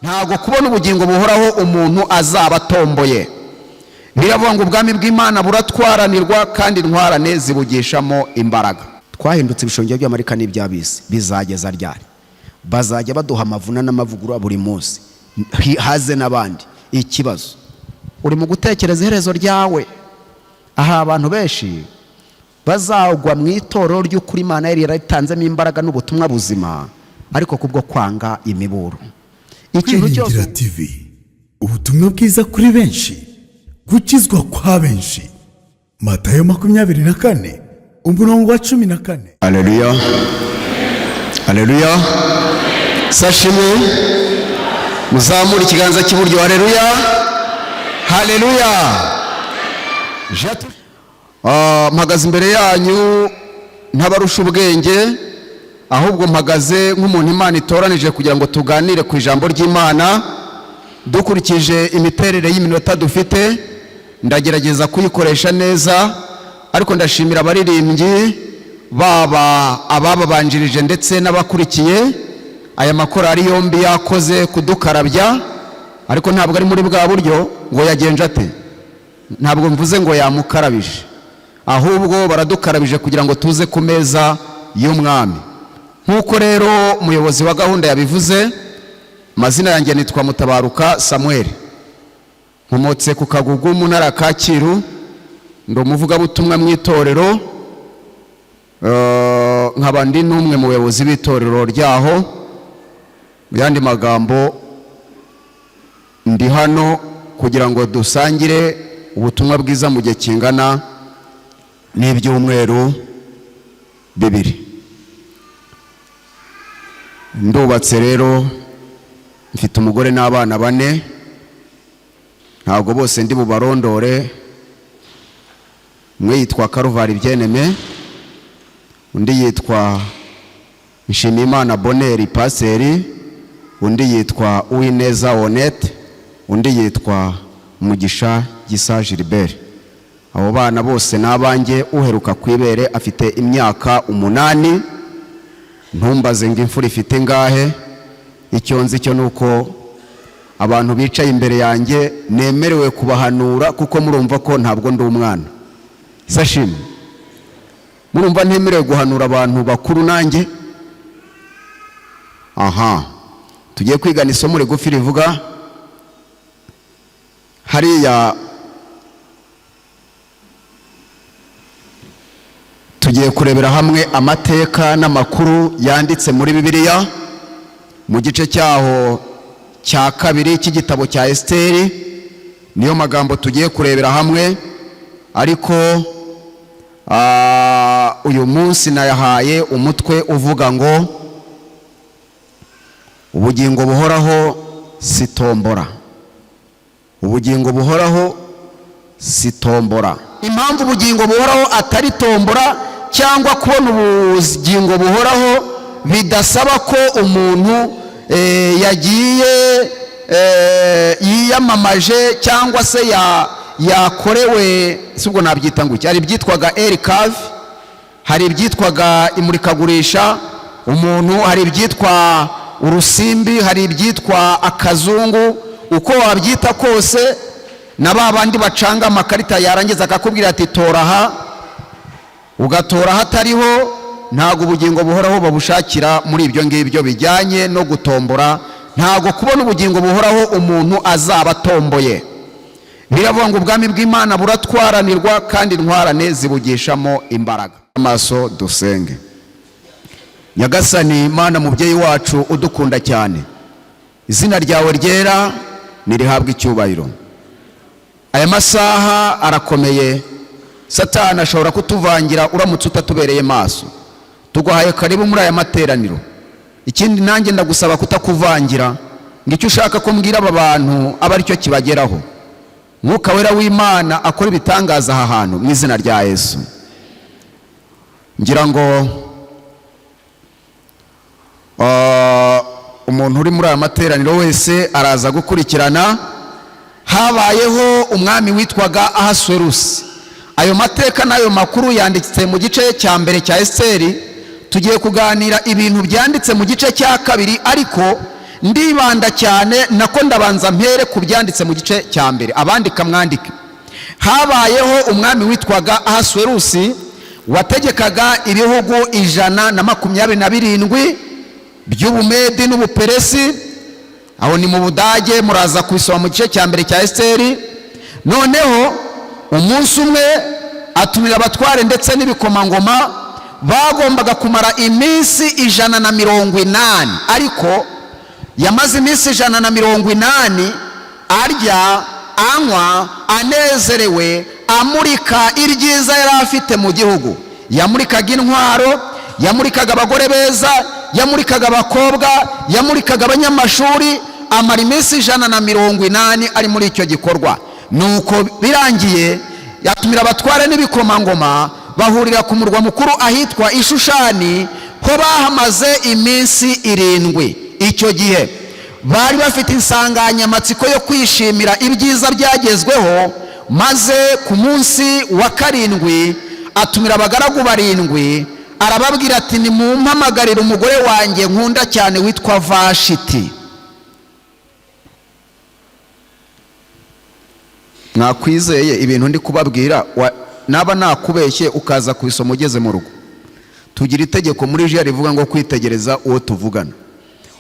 Ntabwo kubona ubugingo buhoraho umuntu azaba atomboye. Biravuga ngo ubwami bw'Imana buratwaranirwa, kandi intwarane zibugishamo imbaraga. Twahindutse ibishongero by'amarika n'iby'abisi. Bizageza ryari? Bazajya baduha amavuna n'amavugurura buri munsi, haze n'abandi. Ikibazo, uri mu gutekereza iherezo ryawe. Aha abantu benshi bazagwa mu itorero ry'ukuri Imana yari yaratanzemo imbaraga n'ubutumwa buzima, ariko kubwo kwanga imiburo, ikintu cyose. Kwiringira TV, ubutumwa bwiza kuri benshi, gukizwa kwa benshi. Matayo 24, umurongo wa 14. Aleluya, aleluya, sashimwe. Muzamure ikiganza cy'iburyo. Aleluya, haleluya. Mpagaze imbere yanyu ntabarusha ubwenge, ahubwo mpagaze nk'umuntu Imana itoranije kugira ngo tuganire ku ijambo ry'Imana. Dukurikije imiterere y'iminota dufite, ndagerageza kuyikoresha neza, ariko ndashimira abaririmbyi, baba abababanjirije ndetse n'abakurikiye. Aya makorari yombi yakoze kudukarabya, ariko ntabwo ari muri bwa buryo ngo yagenje ate. Ntabwo mvuze ngo yamukarabije, ahubwo baradukarabije kugira ngo tuze ku meza y'umwami. Nk'uko rero umuyobozi wa gahunda yabivuze, amazina yanjye nitwa Mutabaruka Samuel, nkomotse ku Kagugu mu ntara ya Kacyiru. Ndi umuvugabutumwa mu itorero, nkaba ndi n'umwe mu bayobozi b'itorero ryaho. Mu yandi magambo, ndi hano kugira ngo dusangire ubutumwa bwiza mu gihe kingana n'ibyumweru 2. Ndubatse rero, mfite umugore n'abana bane. Ntabwo bose ndi bubarondore. Umwe yitwa Karuvari Byeneme, undi yitwa Nshimiyimana Boneri paseri, undi yitwa Uwineza Onete, undi yitwa Mugisha Gisa Gilbert. Abo bana bose ni abanjye. Uheruka ku ibere afite imyaka 8. Ntumbaze ngo imfura ifite ingahe. Icyo nzi cyo ni uko abantu bicaye imbere yanjye nemerewe kubahanura, kuko murumva ko ntabwo ndi umwana. Sashimwe, murumva ntemerewe guhanura abantu bakuru nanjye. Aha tugiye kwigana isomo rigufi rivuga hariya. Tugiye kurebera hamwe amateka n'amakuru yanditse muri Bibiliya mu gice cyaho cya kabiri cy'igitabo cya Esiteri. Niyo magambo tugiye kurebera hamwe, ariko uyu munsi nayahaye umutwe uvuga ngo ubugingo buhoraho si tombora. Ubugingo buhoraho si tombora. Impamvu ubugingo buhoraho atari tombora, cyangwa kubona ubugingo buhoraho bidasaba ko umuntu yagiye yiyamamaje cyangwa se yakorewe, si ubwo nabyita ngo iki? Hari ibyitwaga erikavi, hari ibyitwaga imurikagurisha umuntu, hari ibyitwa urusimbi, hari ibyitwa akazungu. Uko wabyita kose, na ba bandi bacanga amakarita, yarangiza akakubwira ati tora aha, ugatora hatariho. Ntabwo ubugingo buhoraho babushakira muri ibyo ngibyo bijyanye no gutombora. Ntabwo kubona ubugingo buhoraho umuntu azaba atomboye. Biravuga ngo ubwami bw'Imana buratwaranirwa, kandi intwarane zibugishamo imbaraga. Amaso dusenge. Nyagasani Mana, mubyeyi wacu udukunda cyane, izina ryawe ryera nirihabwe icyubahiro. Aya masaha arakomeye, Satani ashobora kutuvangira uramutse utatubereye maso. Tuguhaye karibu muri aya materaniro. Ikindi, nanjye ndagusaba kutakuvangira, ngo icyo ushaka ko mbwira aba bantu abe aricyo kibageraho. Mwuka Wera w'Imana akora ibitangaza aha hantu mu izina rya Yesu. Ngira ngo umuntu uri muri aya materaniro wese araza gukurikirana. Habayeho umwami witwaga Ahasuwerusi. Ayo mateka n'ayo makuru yanditse mu gice cya mbere cya Esiteri. Tugiye kuganira ibintu byanditse mu gice cya kabiri, ariko Ndibanda cyane, nako ndabanza mpere ku byanditse mu gice cya mbere. Abandika mwandike. Habayeho umwami witwaga Ahasuwerusi, wategekaga ibihugu 127 by'Ubumedi n'Ubuperesi. Aho ni mu Budage, muraza kubisoma mu gice cya mbere cya Esiteri. Noneho umunsi umwe atumira abatware ndetse n'ibikomangoma. Bagombaga kumara iminsi 180, ariko yamaze iminsi 180 arya, anywa, anezerewe, amurika ibyiza yari afite mu gihugu. Yamurikaga intwaro, yamurikaga abagore beza, yamurikaga abakobwa, yamurikaga abanyamashuri. Amara iminsi 180 ari muri icyo gikorwa. Nuko birangiye yatumira abatware n'ibikomangoma, bahurira ku murwa mukuru ahitwa Ishushani, ho bahamaze iminsi 7. Icyo gihe bari bafite insanganyamatsiko yo kwishimira ibyiza byagezweho. Maze ku munsi wa karindwi atumira abagaragu barindwi, arababwira ati: "Nimumpamagarire umugore wanjye nkunda cyane witwa Vashiti." Mwakwizeye ibintu ndi kubabwira? Naba nakubeshye ukaza kubisoma ugeze mu rugo. Tugira itegeko muri jiya rivuga ngo kwitegereza uwo tuvugana.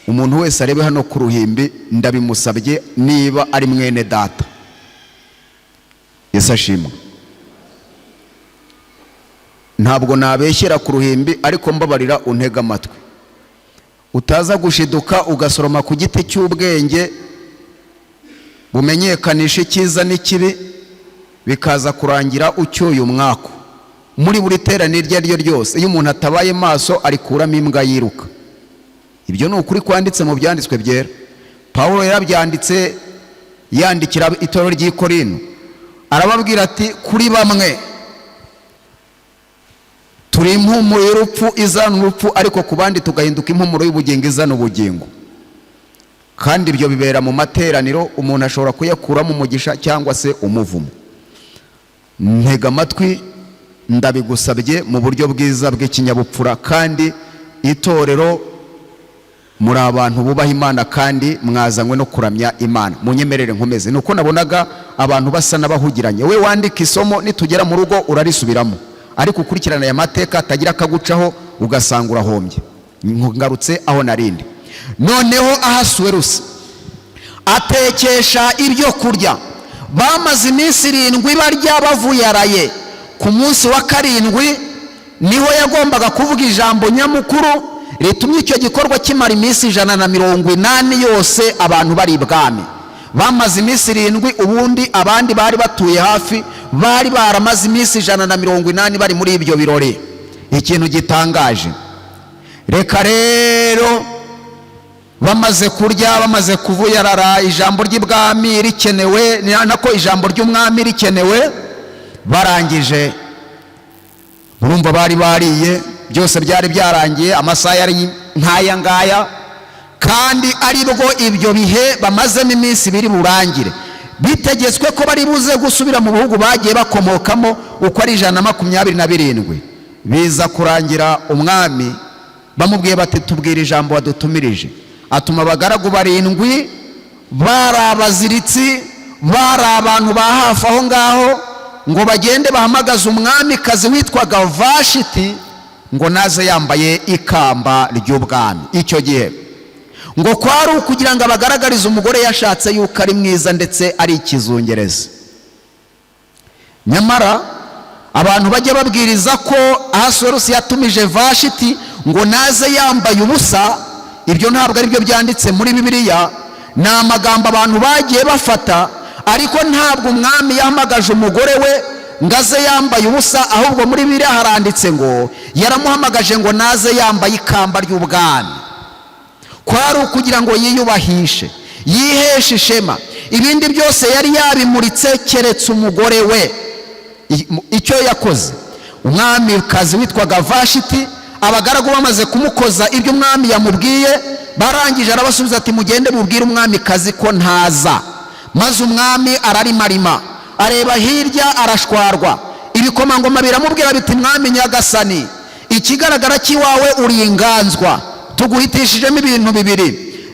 Umuntu wese arebe hano ku ruhimbi, ndabimusabye, niba ari mwene data. Yesu ashimwe. Ntabwo nabeshyera ku ruhimbi, ariko mbabarira untega amatwi, utaza gushiduka ugasoroma ku giti cy'ubwenge bumenyekanisha icyiza n'ikibi, bikaza kurangira ucyuye umwaku. Muri buri teraniro iryo ari ryo ryose, iyo umuntu atabaye maso arikuramo imbwa yiruka. Ibyo ni ukuri kwanditse mu byanditswe byera. Pawulo yarabyanditse yandikira itorero ry'i Korinto, arababwira ati: "Kuri bamwe turi impumuro y'urupfu izana urupfu, ariko ku bandi tugahinduka impumuro y'ubugingo izana ubugingo." Kandi ibyo bibera mu materaniro, umuntu ashobora kuyakuramo umugisha cyangwa se umuvumo. Ntega amatwi, ndabigusabye mu buryo bwiza bw'ikinyabupfura, kandi itorero muri abantu bubaha Imana kandi mwazanywe no kuramya Imana. Munyemerere nkomeze. Ni uko nabonaga abantu basa n'abahugiranye. We wandika isomo, nitugera mu rugo urarisubiramo, ariko ukurikirana aya mateka atagira akagucaho ugasanga urahombye. Ngarutse aho narindi. Noneho Ahasuwerusi atekesha ibyo kurya. Bamaze iminsi 7 barya bavuyaraye. Ku munsi wa karindwi niho yagombaga kuvuga ijambo nyamukuru ritumye icyo gikorwa kimara iminsi 180 yose abantu bari ibwami. Bamaze iminsi 7, ubundi abandi bari batuye hafi bari baramaze iminsi 180 bari muri ibyo birori. Ikintu gitangaje, reka rero, bamaze kurya, bamaze kuvuyarara, ijambo ry'ibwami rikenewe, nako ijambo ry'umwami rikenewe, barangije, urumva bari bariye, byose byari byarangiye, amasaha yari nk'aya ngaya, kandi aribwo ibyo bihe bamazemo iminsi biri burangire. Bitegetswe ko bari buze gusubira mu bihugu bagiye bakomokamo uko ari 127. Biza kurangira umwami bamubwiye bati: "Tubwire ijambo wadutumirije." Atuma abagaragu barindwi, bari abaziritsi, bari abantu ba hafi aho ngaho, ngo bagende bahamagaze umwamikazi witwaga Vashiti, ngo naze yambaye ikamba ry'ubwami. Icyo gihe ngo kwari ukugira ngo abagaragarize umugore yashatse yuko ari mwiza ndetse ari ikizungereza. Nyamara abantu bajya babwiriza ko Ahasuwerusi yatumije Vashiti ngo naze yambaye ubusa, ibyo ntabwo ari byo byanditse muri Bibiliya. Ni amagambo abantu bagiye bafata, ariko ntabwo umwami yahamagaje umugore we ngo aze yambaye ubusa. Ahubwo muri Bibiliya haranditse ngo yaramuhamagaje ngo naze yambaye ikamba ry'ubwami. Kwari ukugira ngo yiyubahishe, yiheshe ishema. Ibindi byose yari yabimuritse keretse umugore we. Icyo yakoze umwamikazi witwaga Vashiti, abagaragu bamaze kumukoza ibyo umwami yamubwiye, barangije arabasubiza ati: "Mugende mubwire umwamikazi ko ntaza." Maze umwami ararimarima, areba hirya, arashwarwa. Ibikomangoma biramubwira biti: "Mwami nyagasani, ikigaragara cy'iwawe uri inganzwa, tuguhitishijemo ibintu bibiri.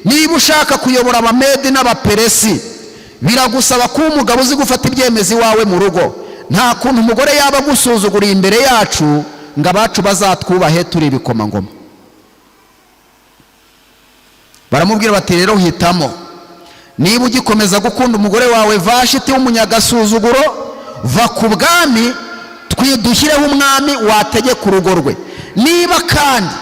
Niba ushaka kuyobora Abamedi n'Abaperesi, biragusaba kuba umugabo uzi gufata ibyemezo iwawe mu rugo. Nta kuntu umugore yaba agusuzuguriye imbere yacu ngo abacu bazatwubahe turi ibikomangoma. Baramubwira bati: "Rero hitamo. Niba ugikomeza gukunda umugore wawe Vashiti w'umunyagasuzuguro, va ku bwami, dushyireho umwami wategeka urugo rwe. Niba kandi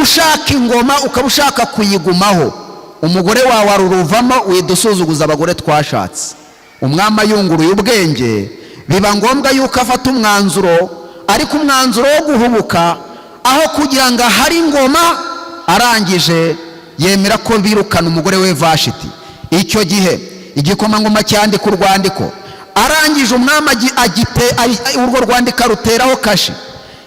ushaka ingoma, ukaba ushaka kuyigumaho, umugore wawe aruruvamo, widusuzuguza abagore twashatse." Umwami ayunguruye ubwenge, biba ngombwa yuko afata umwanzuro, ariko umwanzuro wo guhubuka. Aho kugira ngo ahare ingoma, arangije yemera ko birukana umugore we Vashiti. Icyo gihe igikomangoma cyandika urwandiko. Arangije umwami urwo rwandiko aruteraho kashe.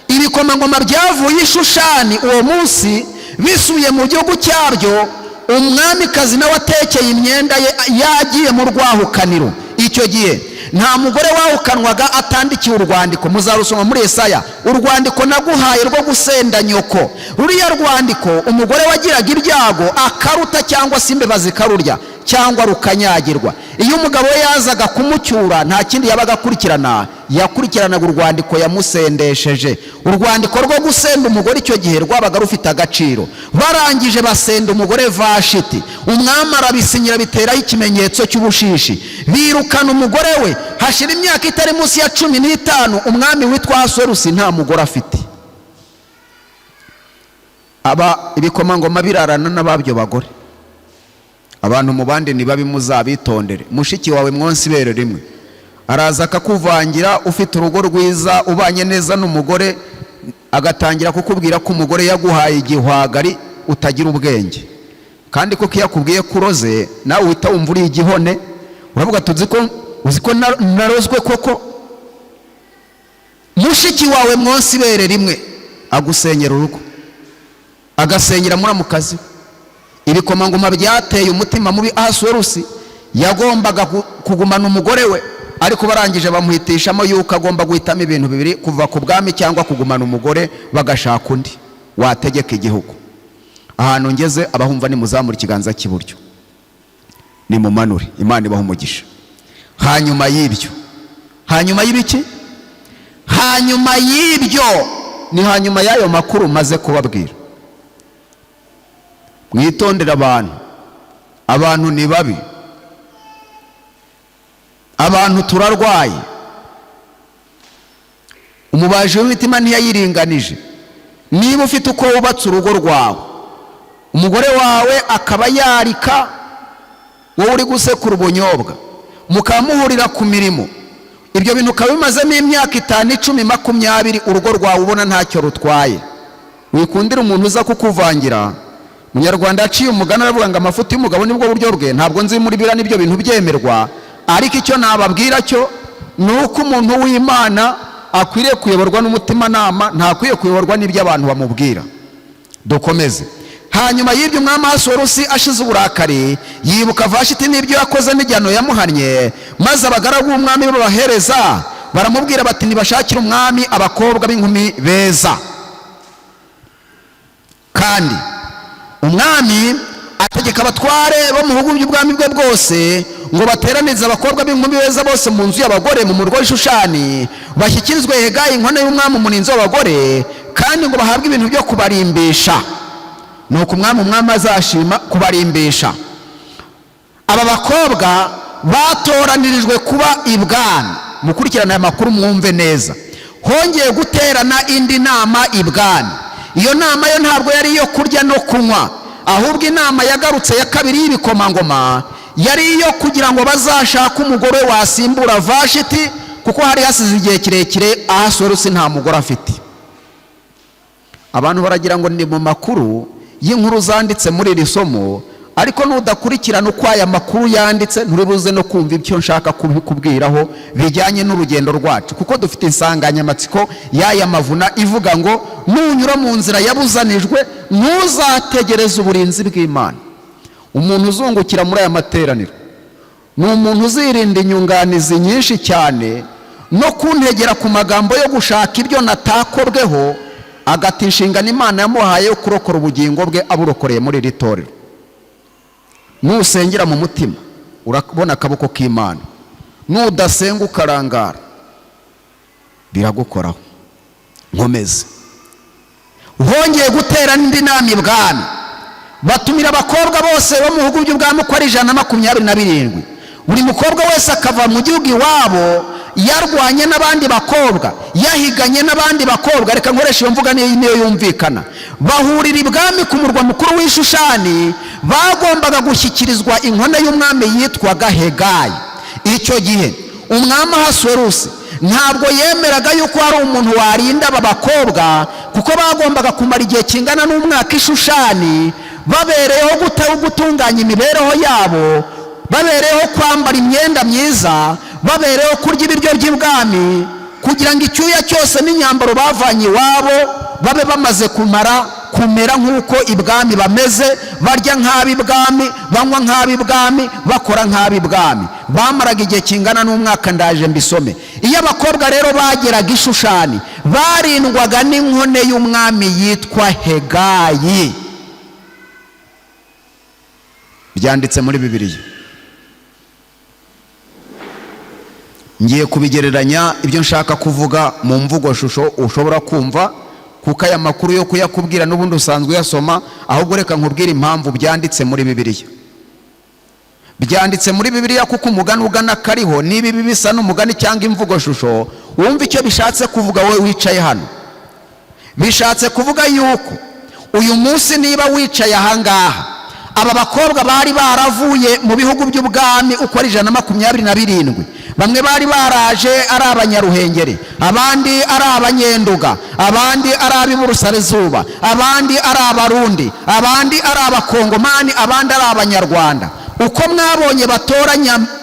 Ibikomangoma byavuye i Shushani uwo munsi bisubiye mu gihugu cyabyo. Umwamikazi nawe atekeye imyenda ye, yagiye mu rwahukaniro. Icyo gihe nta mugore wahukanwaga atandikiwe urwandiko. Muzarusoma muri Yesaya: "Urwandiko naguhaye rwo gusenda nyoko." Ruriya rwandiko, umugore wagiraga ibyago akaruta, cyangwa se imbeba zikarurya, cyangwa rukanyagirwa, iyo umugabo we yazaga kumucyura, nta kindi yabaga akurikirana, yakurikiranaga urwandiko yamusendesheje. Urwandiko rwo gusenda umugore icyo gihe rwabaga rufite agaciro. Barangije basenda umugore Vashiti, umwami arabisinyira, biteraho ikimenyetso cy'ubushishi, birukana umugore we. Hashira imyaka itari munsi ya 15 umwami witwa Ahasuwerusi nta mugore afite. Aba ibikomangoma birarana n'ababyo bagore. Abantu mu bandi ni babi, muzabitondere. Mushiki wawe mwonsi ibere rimwe araza akakuvangira. Ufite urugo rwiza, ubanye neza n'umugore, agatangira kukubwira ko umugore yaguhaye igihwagari, utagira ubwenge. Kandi koko iyo akubwiye ko uroze, nawe uhita wumva uri igihone, uravuga ati: "Uzi ko, uzi ko narozwe koko?" Mushiki wawe mwonsi ibere rimwe agusenyera urugo, agasenyera muramukazi we. Ibikomangoma byateye umutima mubi Ahasuwerusi. Yagombaga kugumana umugore we, ariko barangije bamuhitishamo yuko agomba guhitamo ibintu bibiri: kuva ku bwami cyangwa kugumana umugore, bagashaka undi wategeka igihugu. Ahantu ngeze, abahumva nimuzamura ikiganza cy'iburyo, nimumanure. Imana ibaha umugisha. Hanyuma y'ibyo, hanyuma y'ibiki? Hanyuma y'ibyo ni hanyuma y'ayo makuru maze kubabwira. Mwitondere abantu. Abantu ni babi, abantu turarwaye. Umubaji w'imitima ntiyayiringanije. Niba ufite uko wubatse urugo rwawe, umugore wawe akaba yarika wowe uri gusekura ubunyobwa, mukaba muhurira ku mirimo, ibyo bintu ukaba bimazemo imyaka 5, 10, 20, urugo rwawe ubona ntacyo rutwaye, wikundira umuntu uza kukuvangira. Umunyarwanda yaciye umugani, aravuga ngo: "Amafuti y'umugabo nibwo buryo bwe." Ntabwo nzi muri biriya n'ibyo bintu byemerwa, ariko icyo nababwira cyo ni uko umuntu w'Imana akwiriye kuyoborwa n'umutimanama, ntakwiye kuyoborwa n'ibyo abantu bamubwira. Dukomeze. Hanyuma y'ibyo, umwami Ahasuwerusi ashize uburakari, yibuka Vashiti n'ibyo yakoze n'igihano yamuhannye. Maze abagaragu b'umwami babahereza baramubwira bati: "Nibashakire umwami abakobwa b'inkumi beza." Kandi umwami ategeka abatware bo mu bihugu by'ubwami bwe bwose ngo bateranize abakobwa b'inkumi beza bose mu nzu y'abagore mu murwa w'Ishushani, bashyikirizwe Hegayi, inkone y'umwami, umurinzi w'abagore, kandi ngo bahabwe ibintu byo kubarimbisha. Nuko umwami azashima kubarimbisha. Aba bakobwa batoranirijwe kuba ibwami. Mukurikirane aya makuru, mwumve neza. Hongeye guterana indi nama ibwami. Iyo nama yo ntabwo yari iyo kurya no kunywa, ahubwo inama yagarutse ya kabiri y'ibikomangoma yari iyo kugira ngo bazashake umugore wasimbura Vashiti, kuko hari hasize igihe kirekire Ahasuwerusi nta mugore afite. Abantu baragira ngo ni mu makuru y'inkuru zanditse muri iri somo, ariko nudakurikirana uko aya makuru yanditse, nturibuze no kumva ibyo nshaka kubikubwiraho bijyanye n'urugendo rwacu, kuko dufite insanganyamatsiko y'aya mavuna ivuga ngo: "Nunyura mu nzira yabuzanijwe, ntuzategereze uburinzi bw'Imana." Umuntu uzungukira muri aya materaniro ni umuntu uzirinda inyunganizi nyinshi cyane no kuntegera ku magambo yo gushaka ibyo natakobweho, agata inshingano Imana yamuhaye yo kurokora ubugingo bwe aburokoreye muri iri torero. Nusengera mu mutima urabona akaboko k'Imana, nudasenga ukarangara biragukoraho. Nkomeze. Hongeye gutera n'indi nama ibwami, batumira abakobwa bose bo mu bihugu by'ubwami uko ari 127. Buri mukobwa wese akava mu gihugu iwabo yarwanye n'abandi bakobwa, yahiganye n'abandi bakobwa, reka nkoresha iyo mvuga niyo yumvikana. Bahurira ibwami ku murwa mukuru w'Ishushani. Bagombaga gushyikirizwa inkone y'umwami yitwaga Hegayi. Icyo gihe umwami Ahasuwerusi ntabwo yemeraga yuko hari umuntu warinda aba bakobwa, kuko bagombaga kumara igihe kingana n'umwaka Ishushani, babereyeho gutunganya imibereho yabo, babereyeho kwambara imyenda myiza, babereyeho kurya ibiryo by'ibwami, kugira ngo icyuya cyose n'imyambaro bavanye iwabo babe bamaze kumara kumera nk'uko ibwami bameze, barya nk'ab'ibwami, banywa nk'ab'ibwami, bakora nk'ab'ibwami. Bamaraga igihe kingana n'umwaka. Ndaje mbisome. Iyo abakobwa rero bageraga Ishushani, barindwaga n'inkone y'umwami yitwa Hegayi. Byanditse muri Bibiliya. Ngiye kubigereranya ibyo nshaka kuvuga mu mvugo shusho ushobora kumva, kuko aya makuru yo kuyakubwira n'ubundi usanzwe uyasoma. Ahubwo reka nkubwire impamvu byanditse muri Bibiliya. Byanditse muri Bibiliya kuko umugani ugana kariho, niba ibi bisa n'umugani cyangwa imvugo shusho, wumva icyo bishatse kuvuga. Wowe wicaye hano, bishatse kuvuga yuko uyu munsi niba wicaye ahangaha, aba bakobwa bari baravuye mu bihugu by'ubwami uko ari 127. Bamwe bari baraje ari Abanyaruhengeri, abandi ari Abanyenduga, abandi ari ab'Iburusarazuba, abandi ari Abarundi, abandi ari Abakongomani, abandi ari Abanyarwanda. Uko mwabonye batora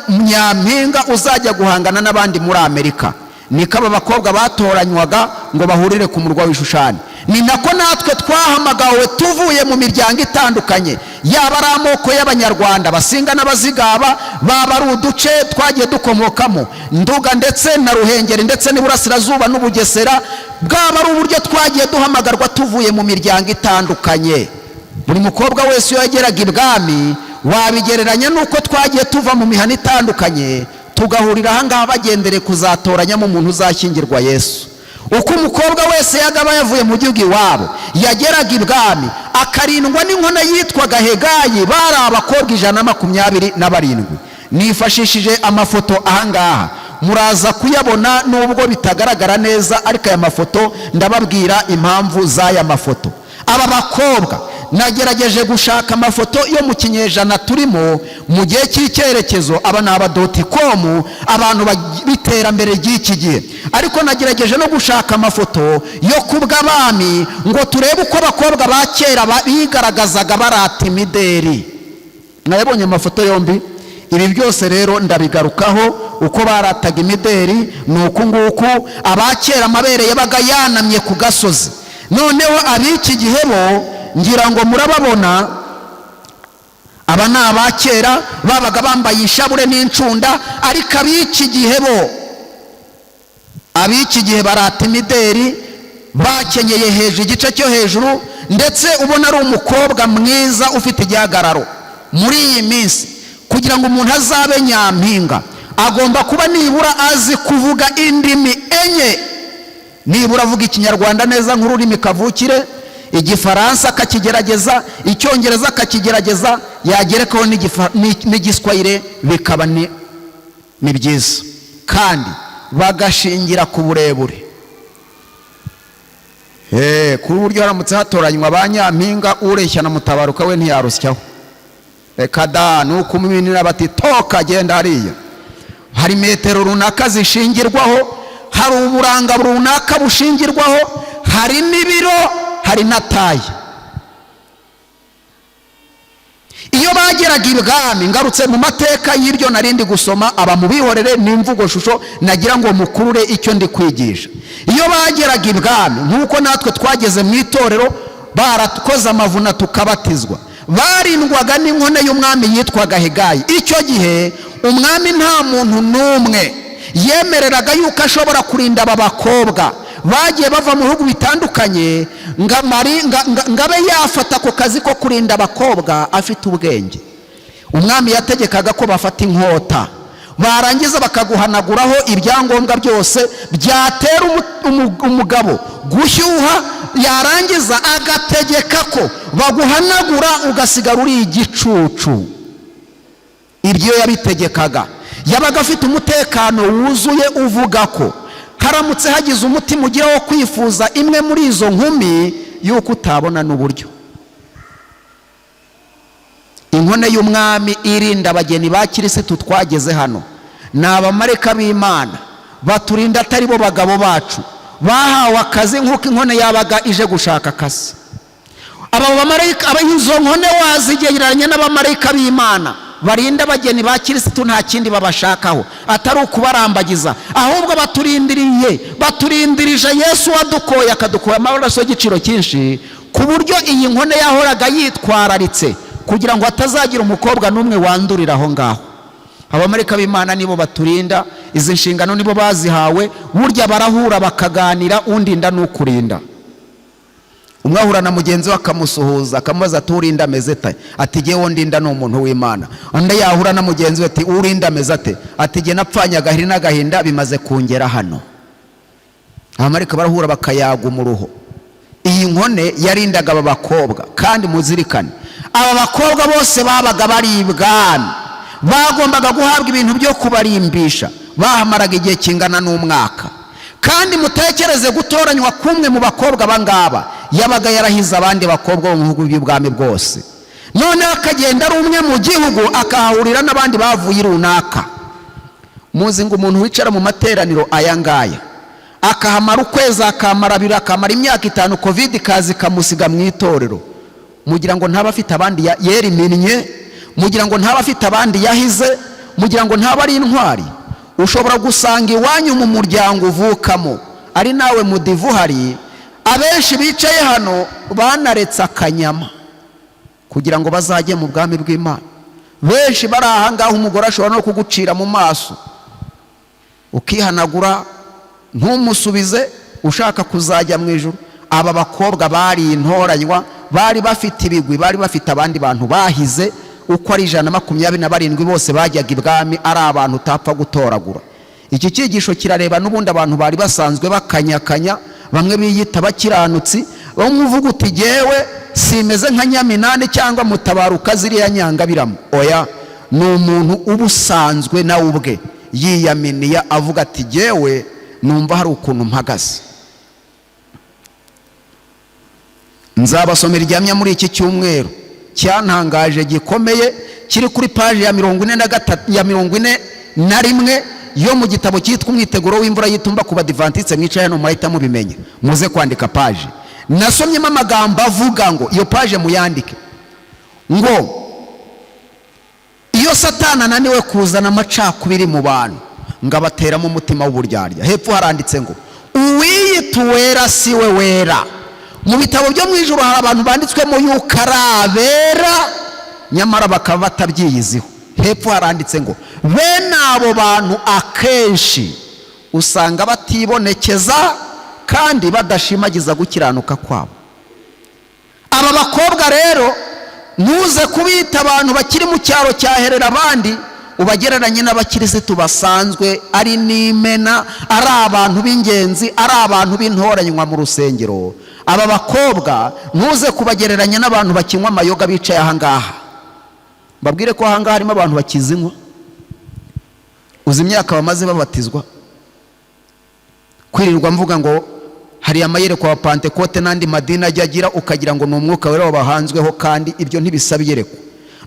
nyampinga uzajya guhangana n'abandi muri Amerika, niko aba bakobwa batoranywaga ngo bahurire ku murwa w'Ishushani. Ni nako natwe twahamagawe tuvuye mu miryango itandukanye, yaba ari amoko y'Abanyarwanda Basinga n'Abazigaba, baba ari uduce twagiye dukomokamo, Nduga ndetse na Ruhengeri ndetse n'Iburasirazuba n'Ubugesera, bwaba ari uburyo twagiye duhamagarwa tuvuye mu miryango itandukanye. Buri mukobwa wese iyo yageraga ibwami, wabigereranya n'uko twagiye tuva mu mihana itandukanye tugahurira ahangaha, bagendere kuzatoranyamo umuntu uzashyingirwa Yesu. Uko umukobwa wese yagaba yavuye mu gihugu iwabo, yageraga ibwami akarindwa n'inkone yitwaga Hegayi. Bari abakobwa 127. Nifashishije amafoto ahangaha, muraza kuyabona nubwo bitagaragara neza, ariko aya mafoto ndababwira impamvu z'aya mafoto. Aba bakobwa nagerageje gushaka amafoto yo mu kinyejana turimo, mu gihe cy'icyerekezo. Aba ni aba dot com, abantu b'iterambere ry'iki gihe, ariko nagerageje no gushaka amafoto yo kubw'abami ngo turebe uko abakobwa ba kera bigaragazaga barata imideri. Mwayabonye amafoto yombi. Ibi byose rero ndabigarukaho. Uko barataga imideri ni uku nguku. Abakera amabere yabaga yanamye ku gasozi, noneho ab'iki gihe bo ngira ngo murababona. Aba ni abakera, babaga bambaye inshabure n'incunda, ariko ab'iki gihe bo, ab'iki gihe barata imideri bakenyeye hejuru, igice cyo hejuru, ndetse ubona ari umukobwa mwiza ufite igihagararo. Muri iyi minsi, kugira ngo umuntu azabe nyampinga, agomba kuba nibura azi kuvuga indimi enye. Nibura avuga Ikinyarwanda neza nk'ururimi kavukire, Igifaransa akakigerageza, Icyongereza akakigerageza, yagerekaho n'Igiswahili bikaba ni byiza. Kandi bagashingira ku burebure, ku buryo haramutse hatoranywa ba nyampinga, ureshya na Mutabaruka we ntiyarusyaho. Reka da, ni ukumuminira bati: "Toka, genda hariya." Hari metero runaka zishingirwaho, hari uburanga runaka bushingirwaho, hari n'ibiro, hari na taille. Iyo bageraga ibwami, ngarutse mu mateka y'ibyo narindi gusoma, aba mubihorere, ni imvugo shusho nagira ngo mukurure icyo ndi kwigisha. Iyo bageraga ibwami, nk'uko natwe twageze mu itorero barakoze amavuna tukabatizwa, barindwaga n'inkone y'umwami yitwaga Hegayi. Icyo gihe umwami nta muntu n'umwe yemereraga yuko ashobora kurinda aba bakobwa bagiye bava mu bihugu bitandukanye, ngo abe yafata ako kazi ko kurinda abakobwa afite ubwenge. Umwami yategekaga ko bafata inkota, barangiza bakaguhanaguraho ibyangombwa byose byatera umugabo gushyuha, yarangiza agategeka ko baguhanagura ugasigara uri igicucu. Ibyo yabitegekaga yabaga afite umutekano wuzuye, uvuga ko haramutse hagize umutima ugira wo kwifuza imwe muri izo nkumi, yuko utabona n'uburyo. Inkone y'umwami irinda abageni ba Kirisitu twageze hano ni abamarayika b'Imana baturinda, atari bo bagabo bacu bahawe akazi nk'uko inkone yabaga ije gushaka akazi. Aba bamarayika, izo nkone wazigereranya n'abamarayika b'Imana barinda abageni ba Kirisitu. Nta kindi babashakaho atari ukubarambagiza, ahubwo baturindiriye, baturindirije Yesu wadukoye, akadukoye amaraso y'igiciro cyinshi, ku buryo iyi nkone yahoraga yitwararitse kugira ngo hatazagira umukobwa n'umwe wandurira aho ngaho. Abamarayika b'Imana nibo baturinda, izi nshingano nibo bazihawe. Burya barahura bakaganira, undinda n'ukurinda. Umwe ahura na mugenzi we akamusuhuza, akamubaza ati: "Urinda ameze ate?" Ati: "Jyewe ndinda ni umuntu w'Imana." Undi yahura na mugenzi we ati: "Urinda ameze ate?" Ati: "Jye napfanye agahiri n'agahinda bimaze kungera hano." Abamarayika barahura bakayaga umuruho. Iyi nkone yarindaga aba bakobwa, kandi muzirikane, aba bakobwa bose babaga bari ibwami, bagombaga guhabwa ibintu byo kubarimbisha. Bahamaraga igihe kingana n'umwaka. Kandi mutekereze gutoranywa k'umwe mu bakobwa aba ngaba, yabaga yarahize abandi bakobwa bo mu bihugu by'ubwami bwose, noneho akagenda ari umwe mu gihugu, akahahurira n'abandi bavuye runaka. Muzi ngo umuntu wicara mu materaniro aya ngaya akahamara ukwezi, akamara 2, akamara imyaka 5, COVID ikaza ikamusiga mu itorero, mugira ngo ntaba afite abandi yeriminnye? Mugira ngo ntaba afite abandi yahize? Mugira ngo ntaba ari intwari? Ushobora gusanga iwanyu mu muryango uvukamo ari nawe mudivu uhari. Abenshi bicaye hano banaretse akanyama kugira ngo bazajye mu bwami bw'Imana. Benshi bari aha ngaha, umugore ashobora no kugucira mu maso ukihanagura ntumusubize, ushaka kuzajya mu ijuru. Aba bakobwa bari intoranywa, bari bafite ibigwi, bari bafite abandi bantu bahize. Uko ari 127 bose bajyaga ibwami ari abantu utapfa gutoragura. Iki cyigisho kirareba n'ubundi abantu bari basanzwe bakanyakanya, bamwe biyita abakiranutsi, bamwe uvuga uti: "Jyewe simeze nka Nyaminani cyangwa Mutabaruka, ziriya nyangabiramo." Oya, ni umuntu uba usanzwe nawe ubwe yiyaminiya, avuga ati: "Jyewe numva hari ukuntu mpagaze." Nzabasomera igihamya muri iki cyumweru cyantangaje gikomeye, kiri kuri paji ya 43, ya 41 yo mu gitabo cyitwa Umwiteguro w'Imvura y'Itumba. Ku Badivantitse mwicaye hano murahita mubimenya, muze kwandika paji. Nasomyemo amagambo avuga ngo, iyo paje muyandike, ngo iyo Satani ananiwe kuzana amacakubiri mu bantu, ngo abateramo umutima w'uburyarya. Hepfo haranditse ngo: "Uwiyita uwera si we wera." Mu bitabo byo mu ijuru hari abantu banditswemo yuko ari abera, nyamara bakaba batabyiyiziho. Hepfo haranditse ngo: "Bene abo bantu akenshi usanga batibonekeza kandi badashimagiza gukiranuka kwabo." Aba bakobwa rero, ntuze kubita abantu bakiri mu cyaro cyaherera abandi, ubagereranye n'abakirisitu basanzwe ari n'imena, ari abantu b'ingenzi, ari abantu b'intoranywa mu rusengero. Aba bakobwa ntuze kubagereranya n'abantu bakinywa amayoga bicaye aha ngaha. Mbabwire ko aha ngaha harimo abantu bakizinywa. Uzi imyaka bamaze babatizwa? Kwirirwa mvuga ngo hari amayerekwa wa Pantekote n'andi madini ajya agira, ukagira ngo ni umwuka wera wabahanzweho, kandi ibyo ntibisaba iyerekwa.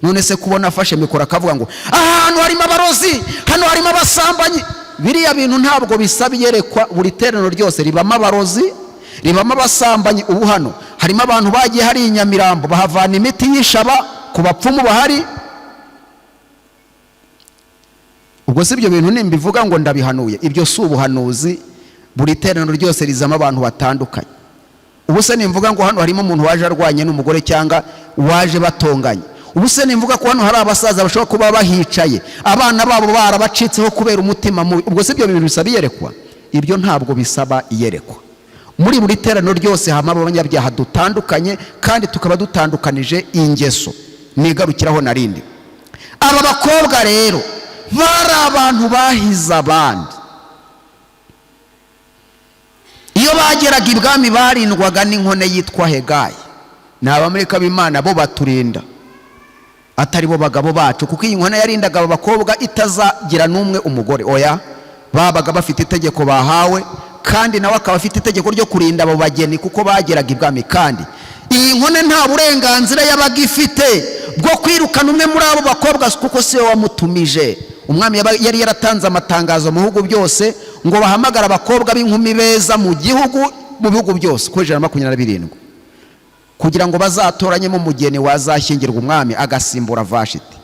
None se kubona afashe mikoro akavuga ngo ahantu harimo abarozi, hano harimo abasambanyi, biriya bintu ntabwo bisaba iyerekwa. Buri teraniro ryose ribamo abarozi, ribamo abasambanyi. Ubu hano harimo abantu bagiye hari i Nyamirambo bahavana imiti y'ishaba ku bapfumu bahari. Ubwo si ibyo bintu nimbivuga ngo ndabihanuye? Ibyo si ubuhanuzi. Buri teraniro ryose rizamo abantu batandukanye. Ubu se nimvuga ngo hano harimo umuntu waje arwanye n'umugore cyangwa waje batonganye? Ubu se nimvuga ko hano hari abasaza bashobora kuba bahicaye abana babo barabacitseho kubera umutima mubi? Ubwo si ibyo bintu bisaba iyerekwa? Ibyo ntabwo bisaba iyerekwa. Muri buri teraniro ryose habamo abanyabyaha dutandukanye, kandi tukaba dutandukanije ingeso. Nigarukiraho narindi. Aba bakobwa rero bari abantu bahize abandi. Iyo bageraga ibwami barindwaga n'inkone yitwa Hegayi. Ni abamarayika b'Imana bo baturinda, atari bo bagabo bacu, kuko iyi nkone yarindaga aba bakobwa itazagira n'umwe umugore. Oya, babaga bafite itegeko bahawe, kandi nawe akaba afite itegeko ryo kurinda abo bageni kuko bageraga ibwami. Kandi iyi nkone nta burenganzira yabaga ifite bwo kwirukana umwe muri abo bakobwa, kuko si we wamutumije. Umwami yari yaratanze amatangazo mu bihugu byose ngo bahamagare abakobwa b'inkumi beza mu gihugu, mu bihugu byose kuri 127, kugira ngo bazatoranyemo umugeni wazashyingirwa umwami agasimbura Vashiti.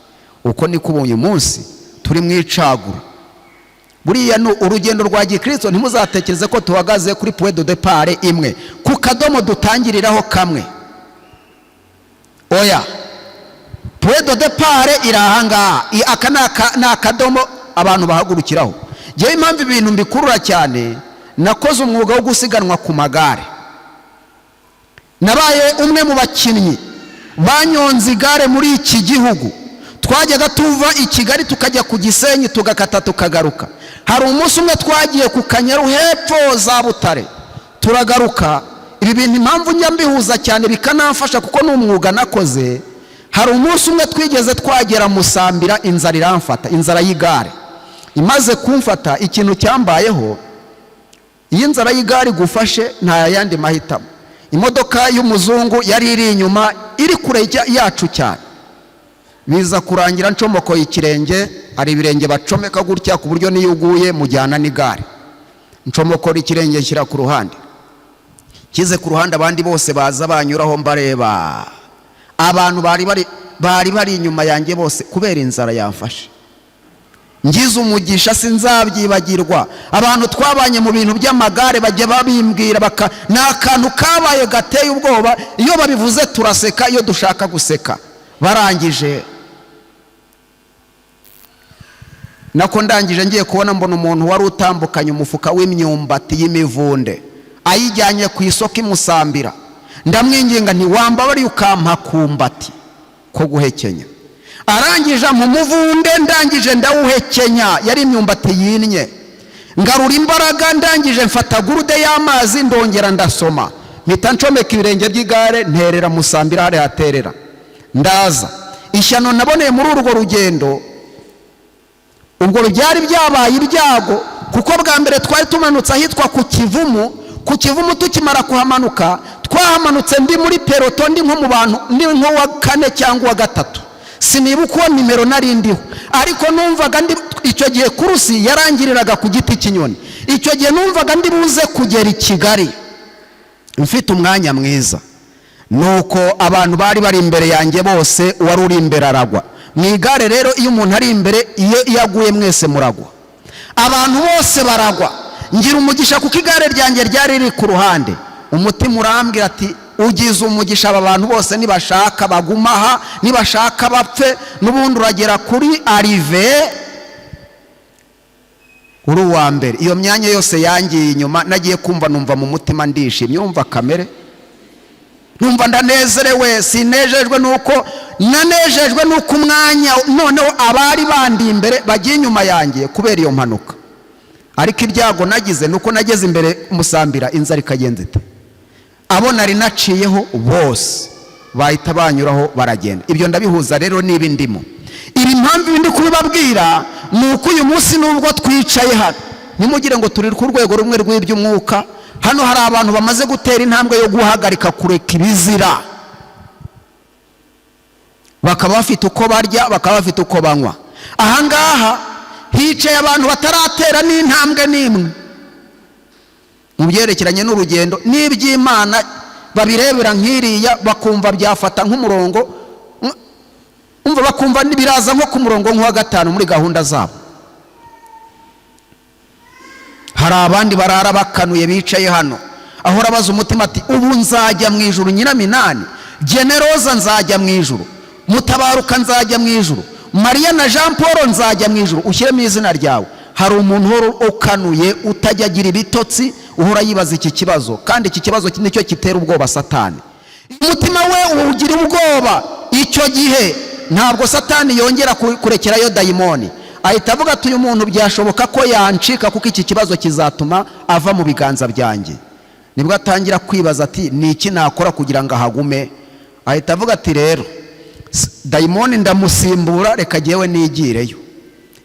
Uko niko ubu uyu munsi turi mu icagura. Buriya ni urugendo rwa gikristo. Ntimuzatekereze ko tuhagaze kuri point de départ imwe, ku kadomo dutangiriraho kamwe. Oya, point de départ iri ahangaha. Aka ni akadomo abantu bahagurukiraho. Ngewe impamvu ibintu mbikurura cyane, nakoze umwuga wo gusiganwa ku magare. Nabaye umwe mu bakinnyi banyonze igare muri iki gihugu. Twajyaga tuva i Kigali tukajya ku Gisenyi, tugakata tukagaruka. Hari umunsi umwe twagiye ku Kanyaru hepfo za Butare, turagaruka. Ibi bintu impamvu njya mbihuza cyane bikanamfasha, kuko ni umwuga nakoze. Hari umunsi umwe twigeze twagera Musambira, inzara iramfata. Inzara y'igare imaze kumfata, ikintu cyambayeho, iyo inzara y'igare igufashe nta yandi mahitamo. Imodoka y'umuzungu yari iri inyuma, iri kure yacu cyane. Biza kurangira ncomokoye ikirenge. Hari ibirenge bacomeka gutya ku buryo niyo uguye mujyana n'igare. Ncomokora ikirenge, nshyira ku ruhande. Nshyize ku ruhande, abandi bose baza banyuraho mbareba. Abantu bari inyuma yanjye bose, kubera inzara yamfashe. Ngize umugisha, sinzabyibagirwa. Abantu twabanye mu bintu by'amagare bajya babimbwira, baka ni akantu kabaye gateye ubwoba. Iyo babivuze turaseka, iyo dushaka guseka. Barangije, nako ndangije, ngiye kubona mbona umuntu wari utambukanye umufuka w'imyumbati y'imivunde ayijyanye ku isoko imusambira. Ndamwinginga nti: "Wambabariye ukampa kumbati ko guhekenya?" Arangije ampa umuvunde, ndangije ndawuhekenya. Yari imyumbati yinnye. Ngarura imbaraga, ndangije mfata gourde y'amazi, ndongera ndasoma, mpita ncomeka ibirenge by'igare, nterera Musambira hariya haterera, ndaza. Ishyano naboneye muri urwo rugendo, ubwo byari byabaye ibyago, kuko bwa mbere twari tumanutse ahitwa ku Kivumu. Ku Kivumu tukimara kuhamanuka, twahamanutse ndi muri peloton, ndi nko mu bantu, ndi nk'uwa kane cyangwa uwa gatatu, sinibuka uwo nimero nari ndiho. Ariko numvaga ndi, icyo gihe course yarangiriraga ku Giti cy'Inyoni. Icyo gihe numvaga ndi buze kugera i Kigali mfite umwanya mwiza. Nuko abantu bari bari imbere yanjye bose, uwari uri imbere aragwa. Mu igare rero, iyo umuntu ari imbere, iyo aguye mwese muragwa. Abantu bose baragwa. Ngira umugisha kuko igare ryanjye ryari riri ku ruhande. Umutima urambwira ati: "Ugize umugisha, aba bantu bose nibashaka baguma aha, nibashaka bapfe, n'ubundi uragera kuri arrivée uri uwa mbere." Iyo myanya yose yangiye inyuma. Nagiye kumva numva mu mutima ndishimye, urumva kamere, numva ndanezerewe. Sinejejwe nuko nanejejwe nuko umwanya noneho abari bandi imbere bagiye inyuma yanjye kubera iyo mpanuka. Ariko ibyago nagize nuko nageze imbere Musambira, inzara ikagenza ite? Abo nari naciyeho bose bahita banyuraho baragenda. Ibyo ndabihuza rero niba ndimo ibi. Mpamvu ibi ndi kubibabwira ni uko uyu munsi nubwo twicaye hano, ntimugire ngo turi ku rwego rumwe rw'iby'umwuka. Hano hari abantu bamaze gutera intambwe yo guhagarika kureka ibizira, bakaba bafite uko barya, bakaba bafite uko banywa. Ahangaha hicaye abantu bataratera n'intambwe n'imwe mu byerekeranye n'urugendo n'iby'Imana, babirebera nk'iriya, bakumva byafata nk'umurongo, umva, bakumva biraza nko ku murongo nk'uwa gatanu muri gahunda zabo. Hari abandi barara bakanuye bicaye hano, ahora abaza umutima ati: "Ubu nzajya mu ijuru Nyiraminani, Generoza nzajya mu ijuru, Mutabaruka nzajya mu ijuru, Mariya na Jean Paul nzajya mu ijuru?" Ushyiremo izina ryawe. Hari umuntu uhora ukanuye, utajya agira ibitotsi, uhora yibaza iki kibazo, kandi iki kibazo nicyo gitera ubwoba Satani. Umutima we ugira ubwoba icyo gihe. Ntabwo Satani yongera kurekerayo dayimoni. Ahita avuga ati: "Uyu muntu byashoboka ko yancika, kuko iki kibazo kizatuma ava mu biganza byanjye." Nibwo atangira kwibaza ati: "Ni iki nakora kugira ngo ahagume?" Ahita avuga ati: "Rero dayimoni ndamusimbura, reka jyewe nigireyo."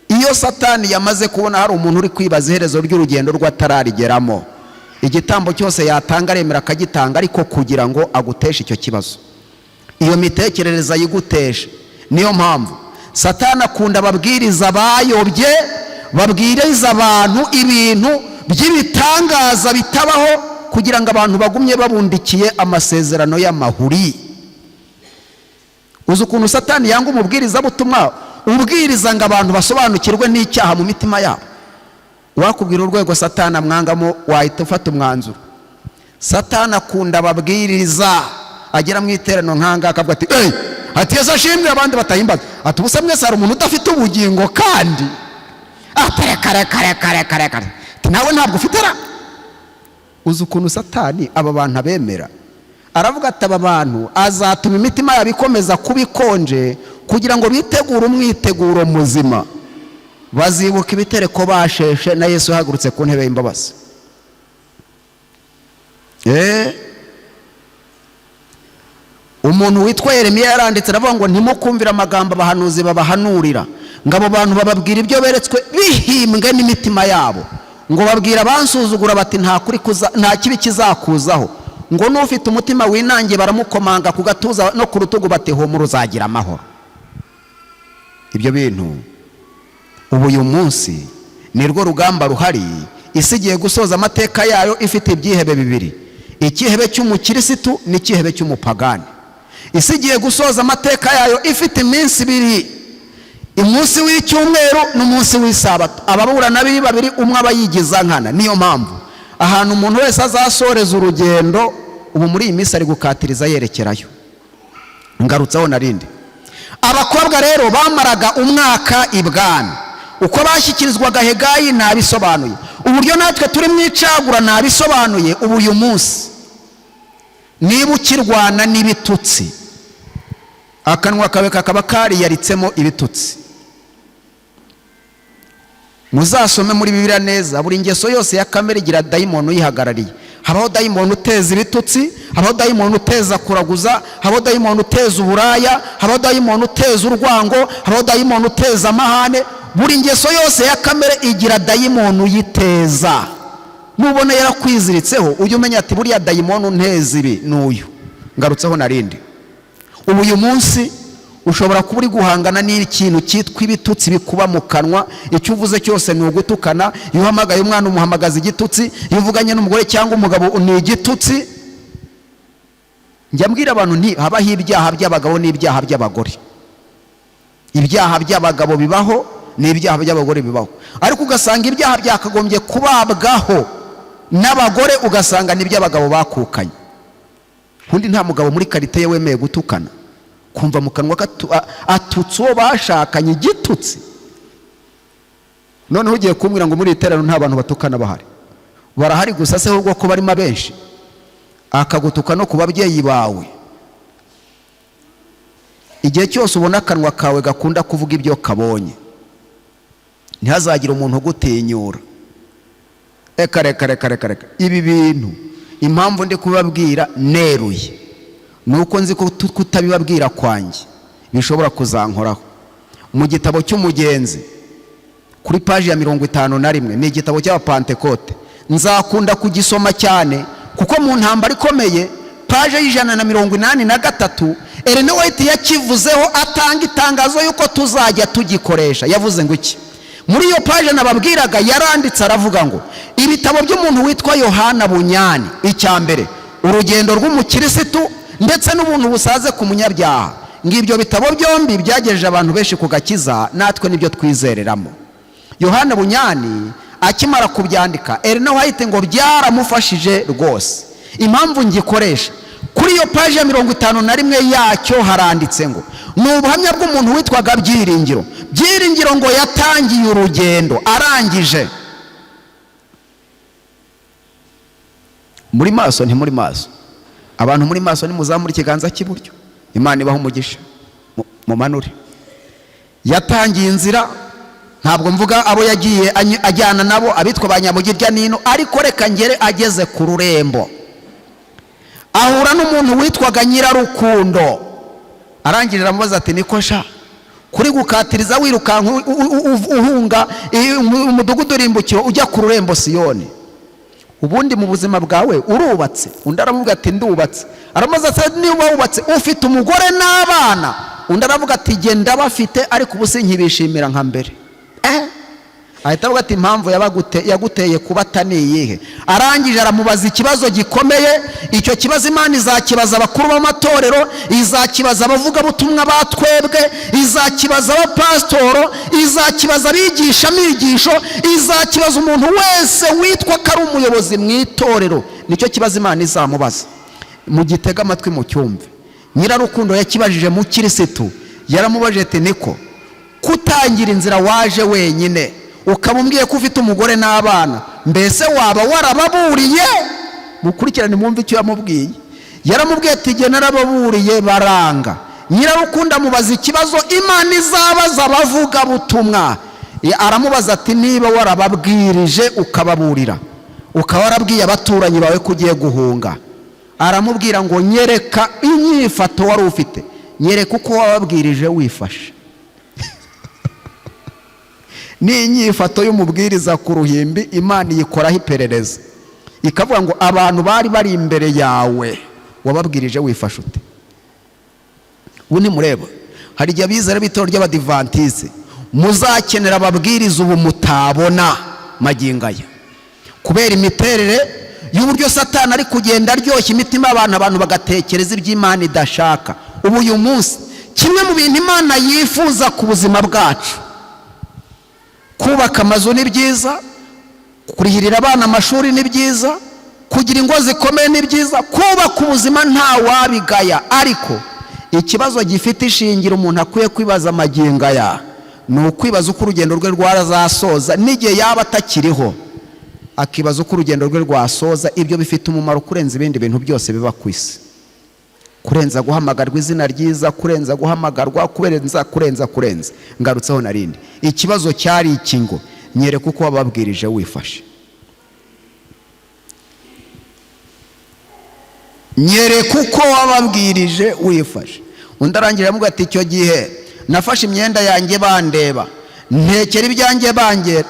Iyo Satani yamaze kubona hari umuntu uri kwibaza iherezo ry'urugendo rwe atararigeramo, igitambo cyose yatanga aremera akagitanga, ariko kugira ngo aguteshe icyo kibazo, iyo mitekerereze ayiguteshe. Niyo mpamvu Satani akunda ababwiriza bayobye, babwiriza abantu ibintu by'ibitangaza bitabaho, kugira ngo abantu bagumye babundikiye amasezerano y'amahuri. Uzi ukuntu Satani yanga umubwirizabutumwa ubwiriza ngo abantu basobanukirwe n'icyaha mu mitima yabo? Wakubwira urwego Satani amwangamo, wahita ufata umwanzuro. Satani akunda ababwiriza agera mu iteraniro nk'ahangaha akavuga ati: "Eyi!" Ati: "Yesu ashimwe!" Abandi batahimbaza. Ati: "Ubusa mwese hari umuntu udafite ubugingo?" Kandi ati: "Reka, reka, reka, reka, reka!" Ati: "Nawe ntabwo ufite ra?" Uzi ukuntu Satani aba bantu abemera? Aravuga ati: "Aba bantu azatuma imitima yabo ikomeza kuba ikonje, kugira ngo bitegure umwiteguro muzima, bazibuka ibitereko basheshe na Yesu yahagurutse ku ntebe y'imbabazi." Umuntu witwa Yeremiya yaranditse, aravuga ngo: "Ntimukumvire amagambo abahanuzi babahanurira, ngo abo bantu bababwira ibyo beretswe bihimbwe n'imitima yabo, ngo babwira abansuzugura bati: 'Nta kuri nta kibi kizakuzaho,' ngo n'ufite umutima winangiye baramukomanga ku gatuza no ku rutugu bati: 'Humura, uzagira amahoro.'" Ibyo bintu ubu uyu munsi ni rwo rugamba ruhari. Isi igiye gusoza amateka yayo ifite ibyihebe bibiri: icyihebe cy'umukirisitu n'icyihebe cy'umupagani. Isi igiye gusoza amateka yayo ifite iminsi ibiri: umunsi w'icyumweru n'umunsi w'isabato. Ababurana biri babiri, umwe aba yigiza nkana. Niyo mpamvu ahantu umuntu wese azasoreza urugendo, ubu muri iyi minsi ari gukatiriza yerekerayo. Ngarutseho narindi. Abakobwa rero bamaraga umwaka ibwami. Uko bashyikirizwaga Hegayi ntabisobanuye, uburyo natwe turi mu icagura ntabisobanuye. Ubu uyu munsi niba ukirwana n'ibitutsi, akanwa kawe kakaba kariyaritsemo ibitutsi, muzasome muri Bibiliya neza, buri ngeso yose ya kamere igira dayimoni uyihagarariye. Habaho dayimoni uteza ibitutsi, habaho dayimoni uteza kuraguza, habaho dayimoni uteza uburaya, habaho dayimoni uteza urwango, habaho dayimoni uteza amahane. Buri ngeso yose ya kamere igira dayimoni uyiteza. Nubona yarakwiziritseho, ujye umenya ati: "Buriya dayimoni unteza ibi ni uyu." Ngarutseho narindi. Ubu uyu munsi ushobora kuba uri guhangana n'ikintu cyitwa ibitutsi bikuba mu kanwa. Icyo uvuze cyose ni ugutukana. Iyo uhamagaye umwana, umuhamagaza igitutsi. Iyo uvuganye n'umugore cyangwa umugabo, ni igitutsi. Njya mbwira abantu nti: habaho ibyaha by'abagabo n'ibyaha by'abagore. Ibyaha by'abagabo bibaho n'ibyaha by'abagore bibaho, ariko ugasanga ibyaha byakagombye kubabwaho n'abagore, ugasanga ni iby'abagabo bakukanye. Undi nta mugabo muri karite ye wemeye gutukana, kumva mu kanwa atutse uwo bashakanye igitutsi. Noneho ugiye kumbwira ngo muri iri teraniro nta bantu batukana bahari? Barahari, gusa se ahubwo ko barimo abenshi. Akagutuka no ku babyeyi bawe. Igihe cyose ubona akanwa kawe gakunda kuvuga ibyo kabonye, ntihazagire umuntu ugutinyura. Reka, reka, reka, reka, reka! Ibi bintu impamvu ndi kubabwira neruye ni uko nzi ko kutabibabwira kwanjye bishobora kuzankoraho. Mu gitabo cy'Umugenzi, kuri paji ya 51, ni igitabo cy'Abapantekote, nzakunda kugisoma cyane, kuko mu ntambara ikomeye, paje y'183, Ellen White yakivuzeho, atanga itangazo y'uko tuzajya tugikoresha. Yavuze ngo iki? Muri iyo paje nababwiraga yaranditse, aravuga ngo ibitabo by'umuntu witwa Yohana Bunyani, icya mbere Urugendo rw'Umukirisitu, ndetse n'Ubuntu busaze ku munyabyaha, ngo ibyo bitabo byombi byagejeje abantu benshi ku gakiza, natwe nibyo twizereramo. Yohana Bunyani akimara kubyandika, Ellen White ngo byaramufashije rwose. Impamvu ngikoresha, kuri iyo paji ya 51 yacyo haranditse ngo ni ubuhamya bw'umuntu witwaga Byiringiro. Byiringiro ngo yatangiye urugendo arangije. Muri maso, ntimuri maso? Abantu muri maso, nimuzamura ikiganza cy'iburyo. Imana ibaha umugisha. Mumanure. Yatangiye inzira, ntabwo mvuga abo yagiye ajyana nabo, abitwa ba nyamugirya nino, ariko reka ngere ageze ku rurembo ahura n'umuntu witwaga Nyirarukundo. Arangije aramubaza ati: "Niko sha, kuri gukatiriza wirukanka uhunga umudugudu urimbukiro ujya ku rurembo Siyoni, ubundi mu buzima bwawe urubatse?" Undi aramubwira ati: "Ndubatse." Aramubaza ati: "Niba wubatse, ufite umugore n'abana?" Undi aravuga ati: "Genda, bafite, ariko ubu sinkibishimira nka mbere." Ahita avuga ati: "Impamvu yaguteye kubata ni iyihe?" Arangije aramubaza ikibazo gikomeye. Icyo kibazo Imana izakibaza abakuru b'amatorero, izakibaza abavugabutumwa ba twebwe, izakibaza abapasitoro, izakibaza abigisha, izakibaza umuntu wese witwa ko ari umuyobozi mu itorero. Nicyo kibazo Imana izamubaza. Mugitege amatwi mu cyumve. Nyirarukundo yakibajije mu kirisitu, yaramubajije ati: "Niko kutangira inzira waje wenyine, ukaba umbwiye ko ufite umugore n'abana, mbese waba warababuriye?" Mukurikirane mwumve icyo yamubwiye. Yaramubwiye ati: "Jye narababuriye baranga." Nyirarukundo amubaza ikibazo Imana izabaza abavugabutumwa. Aramubaza ati: "Niba warababwirije ukababurira, ukaba warabwiye abaturanyi bawe ko ugiye guhunga," aramubwira ngo: "nyereka inyifato wari ufite, nyereka uko wababwirije wifashe." Ni inyifato y'umubwiriza ku ruhimbi, Imana iyikoraho iperereza, ikavuga ngo: "Abantu bari bari imbere yawe wababwirije wifashe ute?" Ubu nimureba, hari igihe abizera b'itorero ry'Abadivantise muzakenera ababwiriza ubu mutabona magingo aya, kubera imiterere y'uburyo Satani ari kugenda aryoshya imitima y'abantu, abantu bagatekereza iby'Imana idashaka. Ubu uyu munsi kimwe mu bintu Imana yifuza ku buzima bwacu, kubaka amazu ni byiza, kurihirira abana amashuri ni byiza, kugira ingo zikomeye ni byiza, kubaka ubuzima nta wabigaya, ariko ikibazo gifite ishingiro umuntu akwiye kwibaza amagingo aya ni ukwibaza uko urugendo rwe rwazasoza n'igihe yaba atakiriho, akibaza uko urugendo rwe rwasoza. Ibyo bifite umumaro kurenza ibindi bintu byose biba ku isi, kurenza guhamagarwa izina ryiza, kurenza guhamagarwa, kurenza, kurenza, kurenza. Ngarutseho narindi, ikibazo cyari iki ngo: "Nyereka uko wababwirije wifashe, nyereka uko wababwirije wifashe." Undi arangira aramubwira ati: "Icyo gihe nafashe imyenda yanjye bandeba, ntekera ibyanjye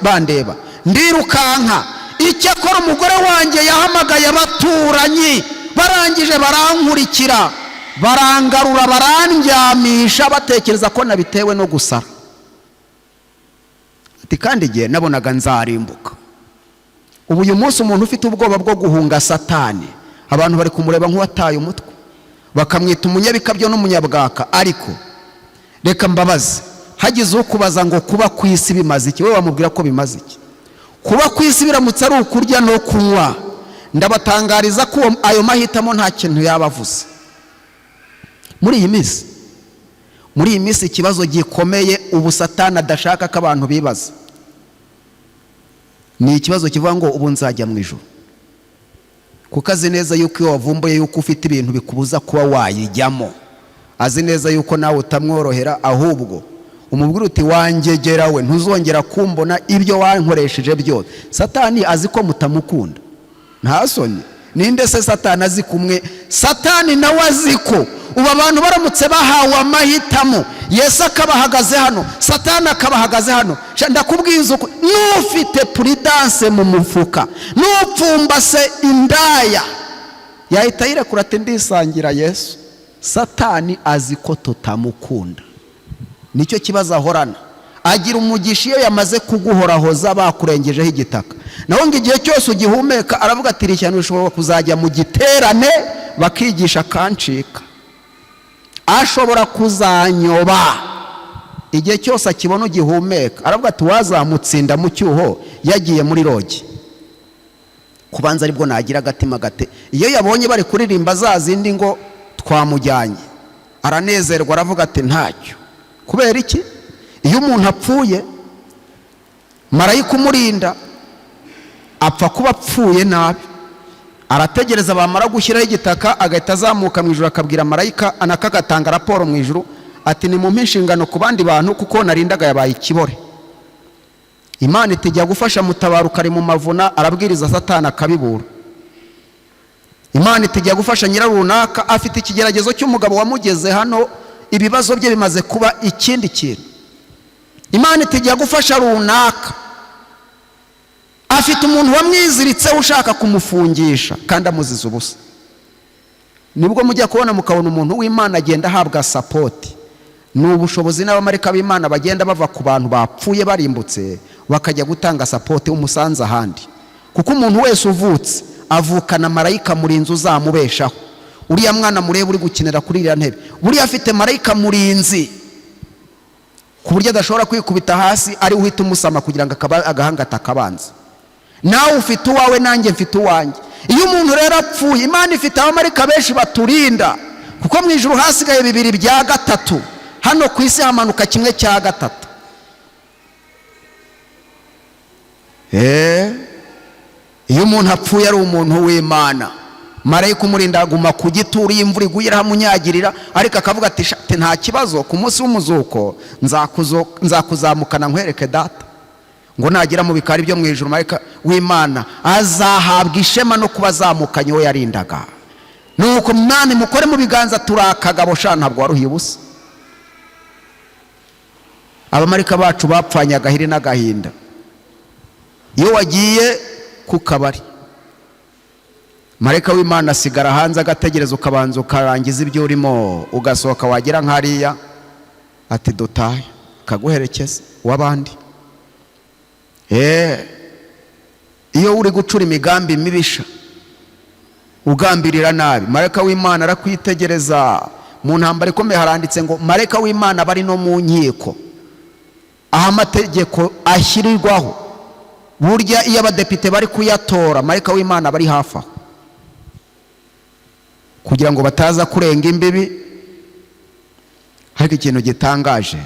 bandeba, ndirukanka. Icyakora umugore wanjye yahamagaye abaturanyi, barangije barankurikira, barangarura, barandyamisha, batekereza ko nabitewe no gusara." Ati: "Kandi igihe nabonaga nzarimbuka." Ubu uyu munsi umuntu ufite ubwoba bwo guhunga Satani, abantu bari kumureba nk'uwataye umutwe, bakamwita umunyabikabyo n'umunyabwaka. Ariko reka mbabaze, hagize ukubaza ngo: "Kuba ku isi bimaze iki?" Wowe wamubwira ko bimaze iki? Kuba ku isi biramutse ari ukurya no kunywa, ndabatangariza ko ayo mahitamo nta kintu yaba avuze muri iyi minsi. Muri iyi minsi ikibazo gikomeye ubu Satani adashaka ko abantu bibaza ni ikibazo kivuga ngo: "Ubu nzajya mu ijuru?" Kuko azi neza yuko iyo wavumbuye yuko ufite ibintu bikubuza kuba wayijyamo, azi neza yuko nawe utamworohera. Ahubwo umubwira uti: "Wangegera we, ntuzongera kumbona, ibyo wankoresheje byose." Satani azi ko mutamukunda, nta soni. Ninde se Satani azi kumwe? Satani nawe azi ko ubu abantu baramutse bahawe amahitamo, Yesu akaba ahagaze hano, Satani akaba ahagaze hano, ndakubwiza uko n'ufite Prudence mu mufuka, n'upfumbase indaya, yahita yirekura ati: "Ndisangira Yesu." Satani azi ko tutamukunda, nicyo kibazo ahorana. Agira umugisha iyo yamaze kuguhorahoza, bakurengejeho igitaka. Naho ngo igihe cyose ugihumeka, aravuga ati: "Iri shyano rishobora kuzajya mu giterane bakigisha akancika, ashobora kuzanyoba." Igihe cyose akibona ugihumeka, aravuga ati: "Wazamutsinda mu cyuho yagiye muri lodge, kubanza aribwo nagira agatima gate." Iyo yabonye bari kuririmba za zindi ngo twamujyanye, aranezerwa, aravuga ati: "Ntacyo." Kubera iki? Iyo umuntu apfuye, marayika umurinda apfa kuba apfuye nabi, arategereza, bamara gushyiraho igitaka agahita azamuka mu ijuru, akabwira marayika, anaka agatanga raporo mu ijuru. Ati: "Nimumpe inshingano ku bandi bantu, kuko narindaga yabaye ikibore." Imana itijya gufasha Mutabaruka, ari mu mavuna, arabwiriza Satani akabibura. Imana itijya gufasha nyirarunaka, afite ikigeragezo cy'umugabo wamugeze hano, ibibazo bye bimaze kuba ikindi kintu. Imana itijya gufasha runaka, afite umuntu wamwiziritseho ushaka kumufungisha kandi amuziza ubusa. Nibwo mujya kubona mukabona umuntu w'Imana agenda ahabwa support. Ni ubushobozi n'abamarika b'Imana bagenda bava ku bantu bapfuye barimbutse, bakajya gutanga support umusanzu ahandi, kuko umuntu wese uvutse avukana marayika murinzi uzamubeshaho. Uriya mwana mureba uri gukinira kuri iriya ntebe, buriya afite marayika murinzi ku buryo adashobora kwikubita hasi, ari we uhita umusama kugira ngo agahanga atakabanza. Nawe ufite uwawe, nanjye mfite uwanjye. Iyo umuntu rero apfuye, Imana ifite abamarika benshi baturinda, kuko mu ijuru hasigaye 2/3, hano ku isi hamanuka 1/3. Iyo umuntu apfuye ari umuntu w'Imana, marayika umurinda aguma ku gituro. Iyo imvura iguye irahamunyagirira, ariko akavuga ati: "Nta kibazo, ku munsi w'umuzuko nzakuzamukana nkwereke Data." Ngo nagera mu bikari byo mu ijuru, marayika w'Imana azahabwa ishema no kuba azamukanye uwo yarindaga. Nuko mwami mukore mu biganza, turi akagabo sha, ntabwo waruhiye ubusa. Abamarika bacu bapfanye agahiri n'agahinda. Iyo wagiye ku kabari, marayika w'Imana asigara hanze agategereza, ukabanza ukarangiza ibyo urimo, ugasohoka, wagera nk'hariya ati: "Dutahe," akaguherekeza w'abandi. Iyo uri gucura imigambi mibisha, ugambirira nabi, marayika w'Imana arakwitegereza. Mu ntambara ikomeye haranditse ngo marayika w'Imana bari no mu nkiko aho amategeko ashyirirwaho. Burya iyo abadepite bari kuyatora, marayika w'Imana bari hafi aho kugira ngo bataza kurenga imbibi. Ariko ikintu gitangaje,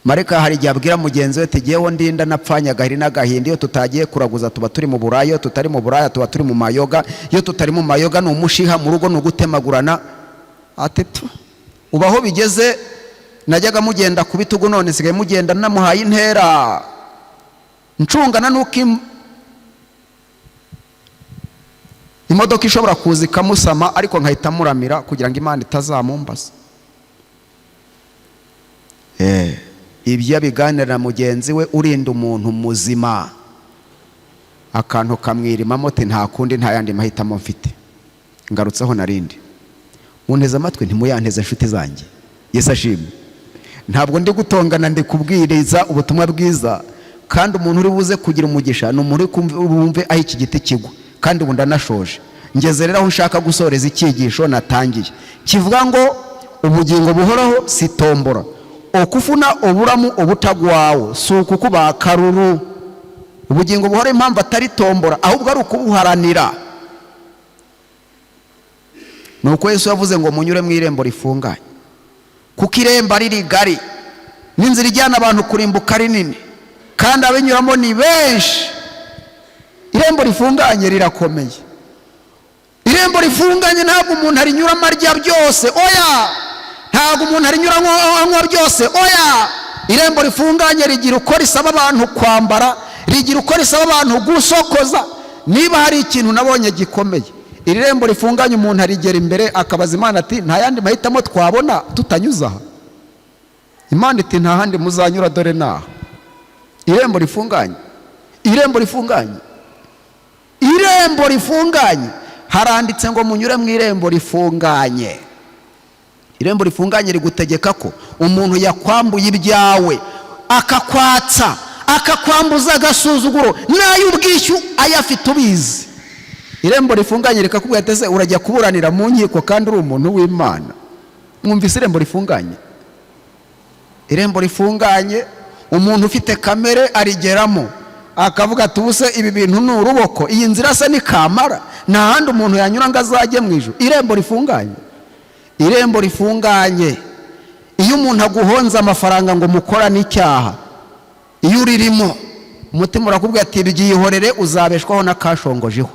marayika hari igihe abwira mugenzi we ati: "Jyewe ndinda napfanye agahiri n'agahinda. Iyo tutagiye kuraguza tuba turi mu buraya, iyo tutari mu buraya tuba turi mu mayoga, iyo tutari mu mayoga ni umushiha mu rugo, ni ugutemagurana." Ati: "Tu ubu aho bigeze, najyaga mugenda ku bitugu, none nsigaye mugenda namuhaye intera, ncungana n'uko imodoka ishobora kuza ikamusama, ariko nkahita muramira kugira ngo Imana itazamumbaza." Ibyo abiganira na mugenzi we urinda umuntu muzima, akantu kamwirimamo ati: "Nta kundi, nta yandi mahitamo mfite." Ngarutseho narindi, munteze amatwi, ntimuyanteze inshuti zanjye. Yesu ashimwe. Ntabwo ndi gutongana, ndi kubwiriza ubutumwa bwiza, kandi umuntu uri buze kugira umugisha ni umuntu uri bumve aho iki giti kigwa. Kandi ubu ndanashoje, ngeze rero aho nshaka gusoreza icyigisho natangiye kivuga ngo ubugingo buhoraho si tombora. Okufuna oburamu obutagwawo si ukukuba akaruru. Ubugingo buhoraho, impamvu atari tombora ahubwo ari ukubuharanira, ni uko Yesu yavuze ngo munyure mu irembo rifunganye, kuko irembo ari rigari n'inzira ijyana abantu kurimbuka ari nini, kandi abinyuramo ni benshi. Irembo rifunganye rirakomeye. Irembo rifunganye ntabwo umuntu arinyuramo arya byose, oya. Ntabwo umuntu arinyuramo anywa byose, oya. Irembo rifunganye rigira uko risaba abantu kwambara, rigira uko risaba abantu gusokoza. Niba hari ikintu nabonye gikomeye, iri rembo rifunganye umuntu arigera imbere akabaza Imana ati: "Nta yandi mahitamo twabona tutanyuze aha?" Imana iti: "Nta handi muzanyura, dore naha." Irembo rifunganye, irembo rifunganye, irembo rifunganye. Haranditse ngo munyure mu irembo rifunganye. Irembo rifunganye rigutegeka ko umuntu yakwambuye ibyawe, akakwatsa, akakwambuza agasuzuguro n'ay'ubwishyu ayafite ubizi, irembo rifunganye rikakubwira ati: "Ese urajya kuburanira mu nkiko kandi uri umuntu w'Imana?" Mwumvise irembo rifunganye? Irembo rifunganye umuntu ufite kamere arigeramo akavuga ati: "Ubuse ibi bintu ni uruboko? Iyi nzira se ni kamara? Nta handi umuntu yanyura ngo azajye mu ijuru?" Irembo rifunganye, irembo rifunganye, iyo umuntu aguhonze amafaranga ngo mukorane icyaha, iyo uririmo umutima urakubwira ati: "Byihorere, uzabeshwaho n'akashongojeho."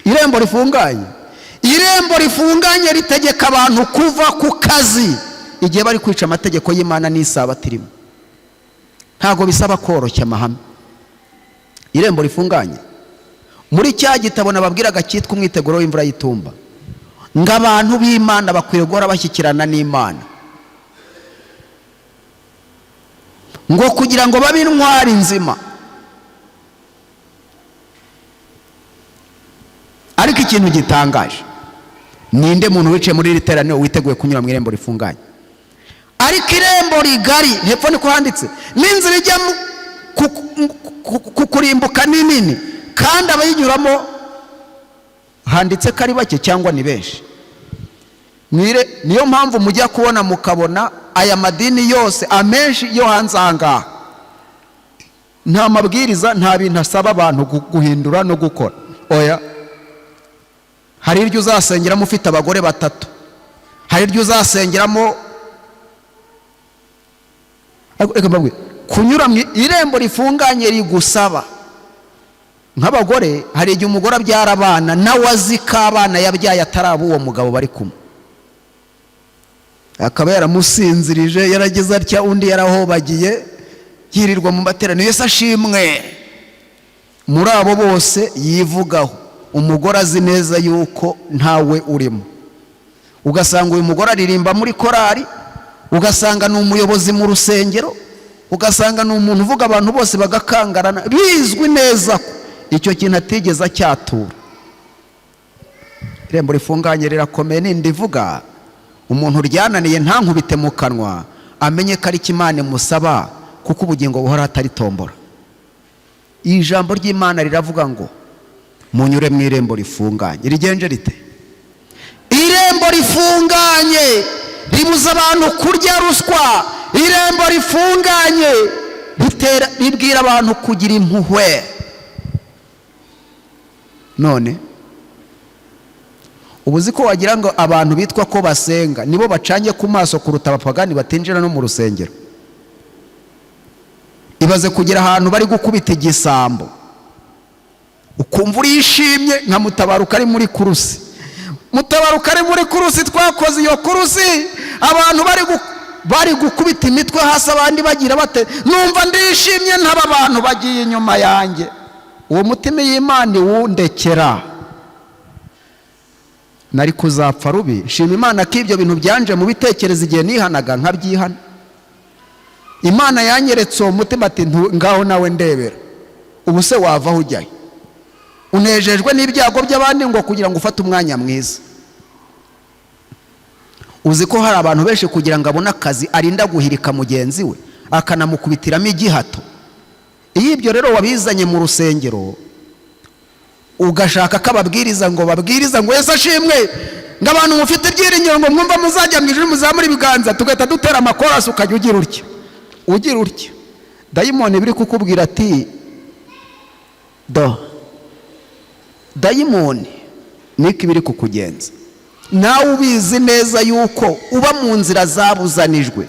Irembo rifunganye, Irembo rifunganye ritegeka abantu kuva ku kazi igihe bari kwica amategeko y'Imana n'isabato irimo. Ntabwo bisaba koroshya amahame. Irembo rifunganye muri cya gitabo nababwiraga cyitwa Umwiteguro w'imvura y'itumba, ngo abantu b'Imana bakwiye guhora bashyikirana n'Imana, ngo kugira ngo babe intwari nzima. Ariko ikintu gitangaje, ninde muntu wicaye muri iri teraniro witeguye kunyura mu irembo rifunganye? Ariko irembo rigari, hepfo niko handitse, n'inzira ijya kukurimbuka ni nini, kandi abayinyuramo handitse ko ari bake cyangwa ni benshi. Niyo mpamvu mujya kubona mukabona aya madini yose amenshi yo hanze aha ngaha nta mabwiriza, nta bintu asaba abantu guhindura no gukora. Oya, hari iryo uzasengeramo ufite abagore batatu, hari iryo uzasengeramo. Reka mbabwire, kunyura mu irembo rifunganye rigusaba nk'abagore. Hari igihe umugore abyara abana nawe azi ko abana yabyaye atari uwo mugabo bari kumwe, akaba yaramusinzirije, yarageze atya, undi yarahobagiye, yirirwa mu materaniro. Yesu ashimwe. Muri abo bose yivugaho, umugore azi neza yuko ntawe urimo. Ugasanga uyu mugore aririmba muri korari, ugasanga ni umuyobozi mu rusengero, ugasanga ni umuntu uvuga abantu bose bagakangarana, bizwi neza ko icyo kintu atigeze acyatura. Irembo rifunganye rirakomeye. Nindi ivuga umuntu ryananiye ntankubite mu kanwa, amenye ko ari Imana imusaba, kuko ubugingo buhora atari tombora. Ijambo ry'Imana riravuga ngo munyure mu irembo rifunganye. Rigenje rite? Irembo rifunganye ribuza abantu kurya ruswa. Irembo rifunganye ribwira abantu kugira impuhwe. None ubu ko wagira ngo abantu bitwa ko basenga nibo bacanye ku maso kuruta abapagani batinjira no mu rusengero. Ibaze kugira ahantu bari gukubita igisambo, ukumva urishimye nka Mutabaruka ari muri kurusi. Mutabaruka ari muri kurusi, twakoze iyo kurusi, abantu bari gukubita imitwe hasi, abandi bagira bate, numva ndishimye ntaba abantu bagiye inyuma yanjye. Uwo mutima y'Imana iwundekera, nari kuzapfa rubi. Nshima Imana ko ibyo bintu byanje mu bitekerezo igihe nihanaga nkabyihana. Imana yanyeretse uwo mutima ati ngaho nawe ndebera, ubu se wavaho ujyayo? Unejejwe n'ibyago by'abandi ngo kugira ngo ufate umwanya mwiza. Uzi ko hari abantu benshi kugira ngo abone akazi arinda guhirika mugenzi we akanamukubitiramo igihato. Iyo ibyo rero wabizanye mu rusengero, ugashaka ko ababwiriza ngo babwiriza ngo Yesu ashimwe, ngo abantu mufite ibyiringiro ngo mwumva muzajya mu ijuru muzamure ibiganza, tugahita dutera amakorasi, ukajya ugira utya ugira utya, dayimoni biri kukubwira ati do dayimoni niko ibiri kukugenza. Nawe ubizi neza yuko uba mu nzira zabuzanijwe.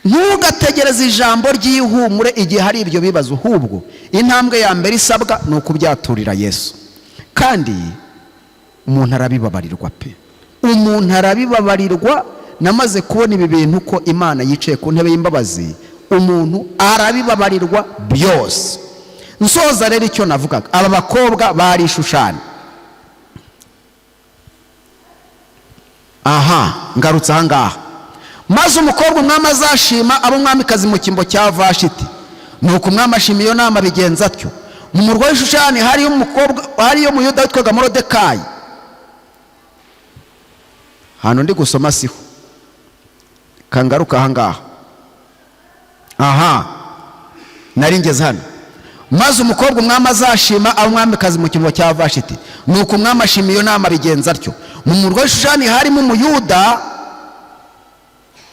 Ntugategereze ijambo ry'ihumure igihe hari ibyo bibazo, ahubwo intambwe ya mbere isabwa ni ukubyaturira Yesu. Kandi umuntu arabibabarirwa pe, umuntu arabibabarirwa. Namaze kubona ibi bintu ko Imana yicaye ku ntebe y'imbabazi, umuntu arabibabarirwa byose. Nsoza rero icyo navugaga, aba bakobwa bari Shushani. Aha ngarutse aha ngaha. Maze umukobwa umwami azashima abo umwamikazi mu cyimbo cya Vashiti. Nuko umwami ashima iyo nama, bigenza atyo. Mu murwa w'Ishushani hariyo umukobwa, hariyo Muyuda witwaga Morodekayi. Hano ndi gusoma siho, kangaruka aha ngaha. Aha nari ngeze hano. Maze umukobwa umwami azashima abo umwamikazi mu cyimbo cya Vashiti. Nuko umwami ashima iyo nama, bigenza atyo. Mu murwa w'Ishushani harimo Umuyuda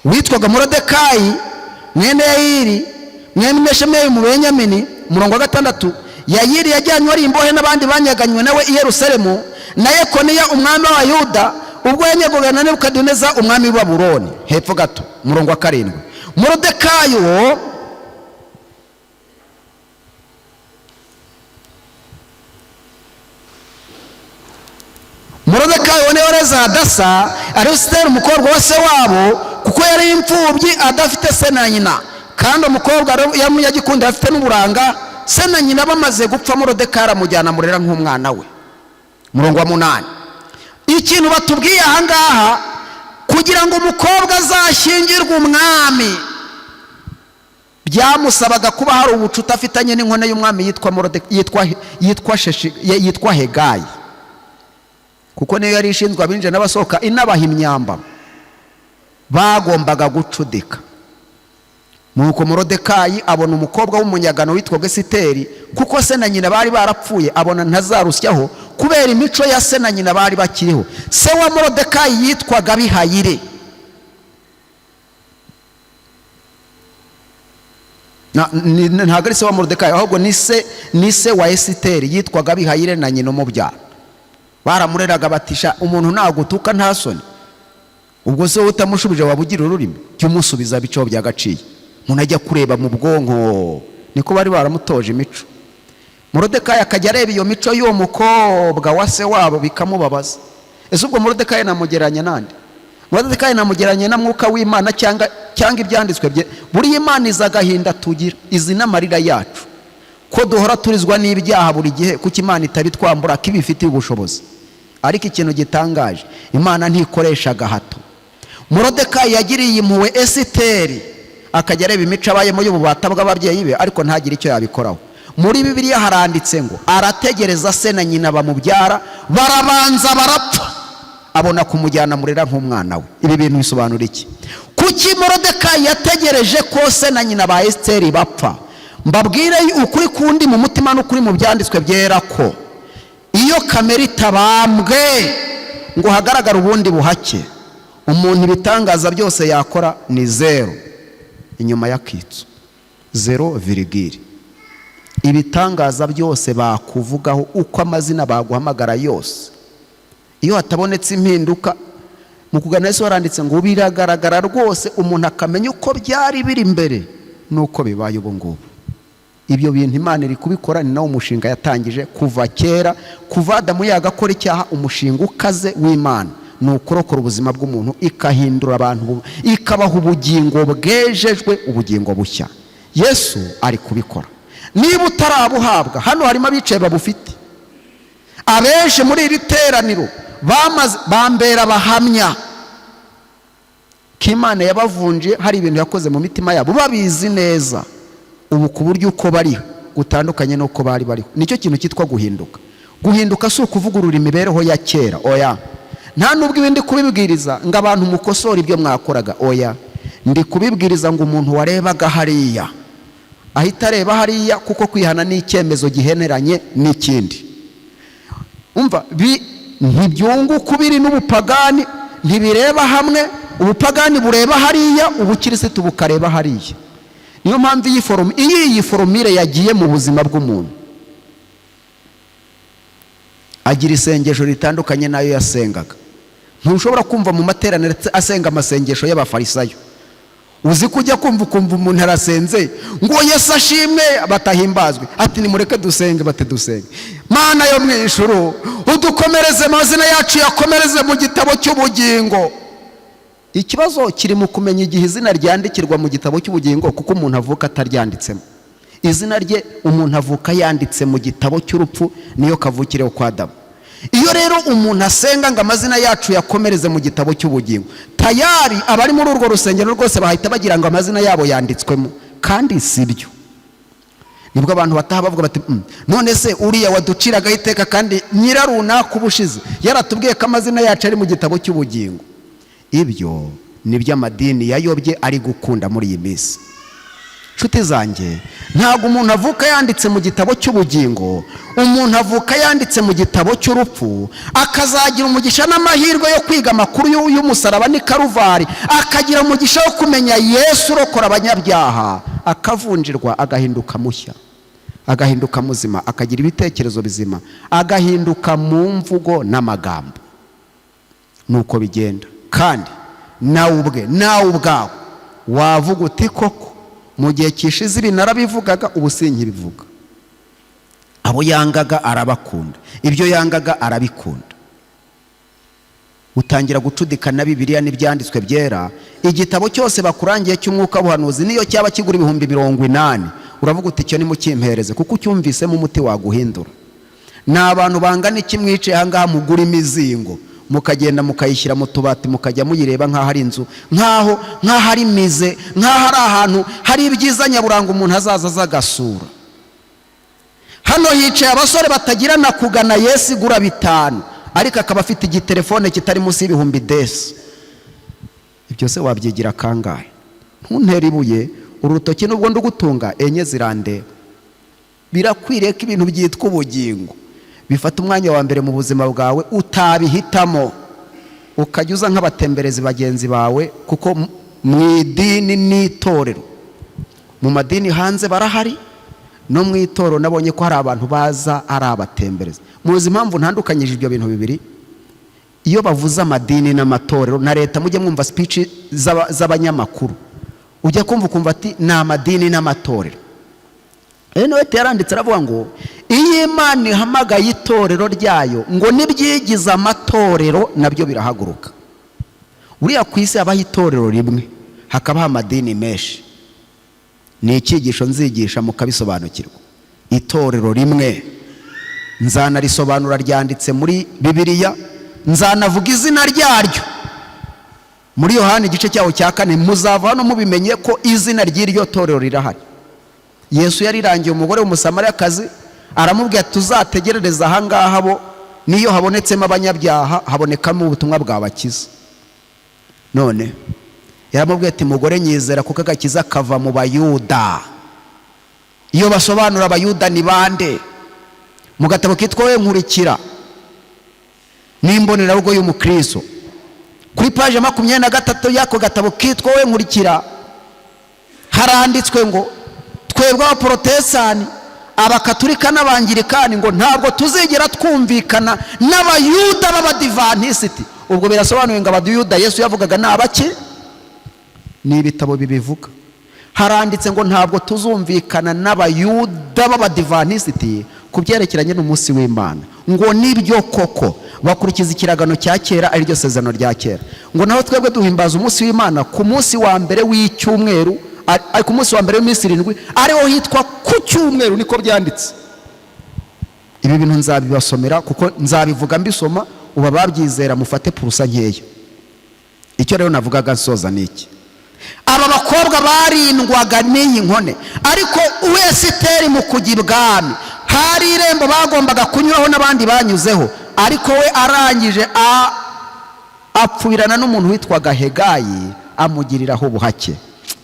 witwaga Morodekayi mwene Yayiri mwene Meshemeyi mu Benyamini. Umurongo wa 6, Yayiri yajyanywe ari imbohe n'abandi banyaganywe nawe i Yerusalemu na Yekoniya umwami wa Yuda, ubwo yanyagwaga na Nebukadineza umwami w'i Babuloni. Hepfo gato umurongo wa 7, Morodekayi uwo Morodekayi uwo niwe wareze Hadasa, ari Esiteri umukobwa wa se wabo, kuko yari imfubyi adafite se na nyina, kandi umukobwa yari umunyagikundiro afite n'uburanga. Se na nyina bamaze gupfa, Morodekayi aramujyana amurera nk'umwana we. Umurongo wa 8, ikintu batubwiye ahangaha, kugira ngo umukobwa azashyingirwe umwami byamusabaga kuba hari ubucuti afitanye n'inkone y'umwami yitwa Morode, yitwa Hegayi, kuko niyo yari ishinzwe abinjira n'abasohoka, inabaha imyambaro. Bagombaga gucudika. Nuko Morodekayi abona umukobwa w'umunyagano witwaga Esiteri, kuko se na nyina bari barapfuye, abona ntazarusyaho kubera imico ya se na nyina bari bakiriho. Se wa Morodekayi yitwaga Abihayire. Ntabwo ari se wa Morodekayi, ahubwo ni se wa Esiteri, yitwaga Abihayire na nyina umubyara. Baramureraga batisha umuntu nagutuka nta soni, ubwo se wowe utamushubije waba ugira ururimi? Jya umusubiza biceho byagaciye. Umuntu ajya kureba mu bwonko, niko bari baramutoje imico. Morodekayi akajya areba iyo mico y'uwo mukobwa wa se wabo bikamubabaza. Ese ubwo Morodekayi namugereranya nande? Morodekayi namugereranya na mwuka w'Imana cyangwa ibyanditswe bye. Buriya Imana izi agahinda tugira, izi n'amarira yacu, ko duhora turizwa n'ibyaha buri gihe. Kuko Imana itabitwambura ko ibifitiye ubushobozi. Ariko ikintu gitangaje, Imana ntikoresha agahato. Morodekayi yagiriye impuhwe Esiteri, akajya areba imico abayemo y'ububata bw'ababyeyi be, ariko ntagire icyo yabikoraho. Muri Bibiliya haranditse ngo arategereza se na nyina bamubyara barabanza barapfa, abona kumujyana murera nk'umwana we. Ibi bintu bisobanura iki? Kuki Morodekayi yategereje ko se na nyina ba Esiteri bapfa? Mbabwire ukuri kundi mu mutima n'ukuri mu byanditswe byera, ko iyo kamere itabambwe ngo hagaragare ubundi buhake, umuntu ibitangaza byose yakora ni zero inyuma y'akitso, zero virigire. Ibitangaza byose bakuvugaho, uko amazina baguhamagara yose, iyo hatabonetse impinduka mu kugana Yesu, waranditse ngo biragaragara rwose, umuntu akamenya uko byari biri mbere n'uko bibaye ubu ngubu. Ibyo bintu Imana iri kubikora, ni nawo mushinga yatangije kuva kera, kuva Adamu yagakora icyaha. Umushinga ukaze w'Imana ni ukurokora ubuzima bw'umuntu, ikahindura abantu, ikabaha ubugingo bwejejwe, ubugingo bushya. Yesu ari kubikora. Niba utarabuhabwa, hano harimo abicaye babufite. Abenshi muri iri teraniro bambera abahamya ko Imana yabavunje, hari ibintu yakoze mu mitima yabo babizi neza ubu, ku buryo uko bariho gutandukanye n'uko bari bariho. Nicyo kintu cyitwa guhinduka. Guhinduka si ukuvugurura imibereho ya kera, oya. Nta nubwo ibi ndi kubibwiriza ngo abantu mukosore ibyo mwakoraga, oya. Ndi kubibwiriza ngo umuntu warebaga hariya ahita areba hariya, kuko kwihana ni icyemezo giheneranye n'ikindi. Umva, ntibyunguka ubiri n'ubupagani, ntibireba hamwe. Ubupagani bureba hariya, ubukirisitu bukareba hariya. Niyo mpamvu iyo iyi foromire yagiye mu buzima bw'umuntu, agira isengesho ritandukanye n'ayo yasengaga. Ntushobora kumva mu materaniro asenga amasengesho y'abafarisayo. Uzi ko ujya kumva ukumva umuntu arasenze ngo Yesu ashimwe, batahimbazwe, ati nimureke dusenge, bati dusenge. Mana yo mu ijuru, udukomereze amazina yacu, yakomereze mu gitabo cy'ubugingo. Ikibazo kiri mu kumenya igihe izina ryandikirwa mu gitabo cy'ubugingo, kuko umuntu avuka ataryanditsemo. Izina rye umuntu avuka yanditse mu gitabo cy'urupfu, niyo kavukire kwa Adamu. Iyo rero umuntu asenga ngo amazina yacu yakomereze mu gitabo cy'ubugingo, tayari abari muri urwo rusengero rwose bahita bagira ngo amazina yabo yanditswemo, kandi si byo. Nibwo abantu bataha bavuga bati none se uriya waduciragaho iteka kandi nyirarunaka ubushize yaratubwiye ko amazina yacu ari mu gitabo cy'ubugingo. Ibyo ni byo amadini yayobye ari gukunda muri iyi minsi. Nshuti zanjye, ntabwo umuntu avuka yanditse mu gitabo cy'ubugingo. Umuntu avuka yanditse mu gitabo cy'urupfu, akazagira umugisha n'amahirwe yo kwiga amakuru y'umusaraba n'i Karuvari, akagira umugisha wo kumenya Yesu urokora abanyabyaha, akavunjirwa, agahinduka mushya, agahinduka muzima, akagira ibitekerezo bizima, agahinduka mu mvugo n'amagambo. Nuko bigenda. Kandi nawe ubwe, nawe ubwawe wavuga uti koko mu gihe kishize ibi narabivugaga, ubu sinkibivuga. Abo yangaga arabakunda, ibyo yangaga arabikunda. Utangira gucudika na Bibiliya n'ibyanditswe byera. Igitabo cyose bakurangiye cy'umwuka w'ubuhanuzi, niyo cyaba kigura 80,000, uravuga uti: "Icyo nimukimpereze," kuko ucyumvisemo umuti waguhindura. Ni abantu bangana iki mwicaye aha ngaha mugura imizingo, mukagenda mukayishyira mu tubati, mukajya muyireba nk'aho ari inzu, nk'aho ari musée, nk'aho ari ahantu hari ibyiza nyaburanga umuntu azaza aza agasura? Hano hicaye abasore batagira na kugana Yesu igura 5, ariko akaba afite igitelefone kitari munsi y'ibihumbi desi. Ibyo se wabyigira kangahe? Ntuntere ibuye, urutoki nubwo ndugutunga, enye zirandeba. Birakwiriye ko ibintu byitwa ubugingo bifata umwanya wa mbere mu buzima bwawe, utabihitamo ukajya uza nk'abatemberezi bagenzi bawe, kuko mu idini n'itorero, mu madini hanze barahari, no mu itorero nabonye ko hari abantu baza ari abatemberezi. Muzi impamvu ntandukanyije ibyo bintu bibiri? Iyo bavuze amadini n'amatorero na leta, mujye mwumva speech z'abanyamakuru, ujya kumva ukumva ati: "Ni amadini n'amatorero." Ellen yaranditse, aravuga ngo iyo Imana ihamagaye itorero ryayo, ngo n'ibyigize amatorero nabyo birahaguruka. Buriya ku isi habaho itorero rimwe, hakabaho amadini menshi. Ni icyigisho nzigisha mukabisobanukirwa. Itorero rimwe nzanarisobanura, ryanditse muri Bibiliya, nzanavuga izina ryaryo muri Yohani igice cyawo cya 4. Muzava hano mubimenye ko izina ry'iryo torero rirahari. Yesu yarirangiye umugore w'Umusamariyakazi, aramubwira: "Tuzategerereza ahangaha bo, niyo habonetsemo abanyabyaha habonekamo ubutumwa bwabakiza." None yaramubwiye ati: "Mugore, nyizera, kuko agakiza kava mu Bayuda." Iyo basobanura Abayuda ni bande, mu gatabo kitwa We Nkurikira n'imbonerarugo y'umukristo, kuri paje 23 y'ako gatabo kitwa We Nkurikira, haranditswe ngo twebwe Abaporotesani, Abakaturika n'Abangirikani ngo ntabwo tuzigera twumvikana n'Abayuda b'Abadivantisiti. Ubwo birasobanuye ngo Abayuda Yesu yavugaga ni abaki? Ni ibitabo bibivuga. Haranditse ngo ntabwo tuzumvikana n'Abayuda b'Abadivantisiti ku byerekeranye n'umunsi w'Imana. Ngo nibyo koko, bakurikiza ikiragano cya kera, ariryo sezerano rya kera. Ngo naho twebwe duhimbaza umunsi w'Imana ku munsi wa mbere w'icyumweru, ku munsi wa mbere w'iminsi 7, ariho hitwa ku cyumweru. Niko byanditse. Ibi bintu nzabibasomera, kuko nzabivuga mbisoma. Ubu ababyizera mufate purusa nkeya. Icyo rero navugaga nsoza ni iki: aba bakobwa barindwaga n'iyi nkone, ariko Esiteri mu kujya ibwami hari irembo bagombaga kunyuraho n'abandi banyuzeho, ariko we arangije apfuirana n'umuntu witwaga Hegayi, amugiriraho ubuhake.